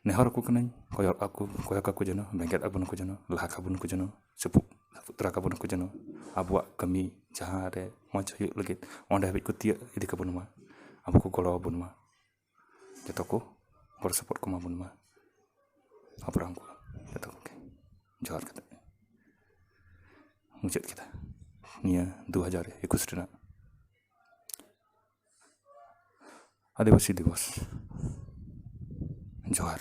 ᱱᱮᱦᱚᱨ ᱟᱠᱚ ᱠᱟᱹᱱᱟᱹᱧ, ᱠᱚᱭᱚᱜ ᱟᱠᱚ, ᱠᱚᱭᱚᱜ ᱟᱠᱚ ᱡᱮᱱᱚ, ᱵᱮᱸᱜᱮᱫ ᱟᱵᱚᱱ ᱠᱚ ᱡᱮᱱᱚ, ᱞᱟᱦᱟ ᱠᱟᱵᱚᱱ ᱠᱚ ᱡᱮᱱᱚ, ᱥᱟᱹᱯᱩᱫ, ᱥᱟᱹᱯᱩᱫ ᱛᱚᱨᱟ ᱠᱟᱵᱚᱱ ᱠᱚ ᱡᱮᱱᱚ, ᱟᱵᱚᱣᱟᱜ ᱠᱟᱹᱢᱤ ᱡᱟᱦᱟᱸ ᱨᱮ ᱢᱚᱡᱽ ᱦᱩᱭᱩᱜ ᱞᱟᱹᱜᱤᱫ ᱚᱸᱰᱮ ᱦᱟᱹᱵᱤᱡ ᱠᱚ ᱛᱤᱭᱟᱹᱜ ᱤᱫᱤ ᱠᱟᱵᱚᱱ ᱢᱟ, ᱟᱵᱚ ᱠᱚ ᱜᱚᱲᱚ ᱟᱵᱚᱱ ᱢᱟ, ᱡᱚᱛᱚ ᱠᱚ ᱜᱚᱲᱚ ᱥᱚᱯᱚᱦᱚᱫ ᱠᱚ ᱮᱢᱟ ᱵᱚᱱ ᱢᱟ᱾ ᱦᱟᱯᱲᱟᱢ ᱠᱚ ᱡᱚᱛᱚ ᱠᱚᱜᱮ ᱡᱚᱦᱟᱨ ᱠᱟᱛᱮ ᱢᱩᱪᱟᱹᱫ ᱠᱮᱫᱟ ᱱᱤᱭᱟᱹ ᱫᱩ ᱦᱟᱡᱟᱨ ᱮᱠᱩᱥ ᱨᱮᱱᱟᱜ ᱟᱹᱫᱤᱵᱟᱹᱥᱤ ᱫᱤᱵᱚᱥ᱾ ᱡᱚᱦᱟᱨ᱾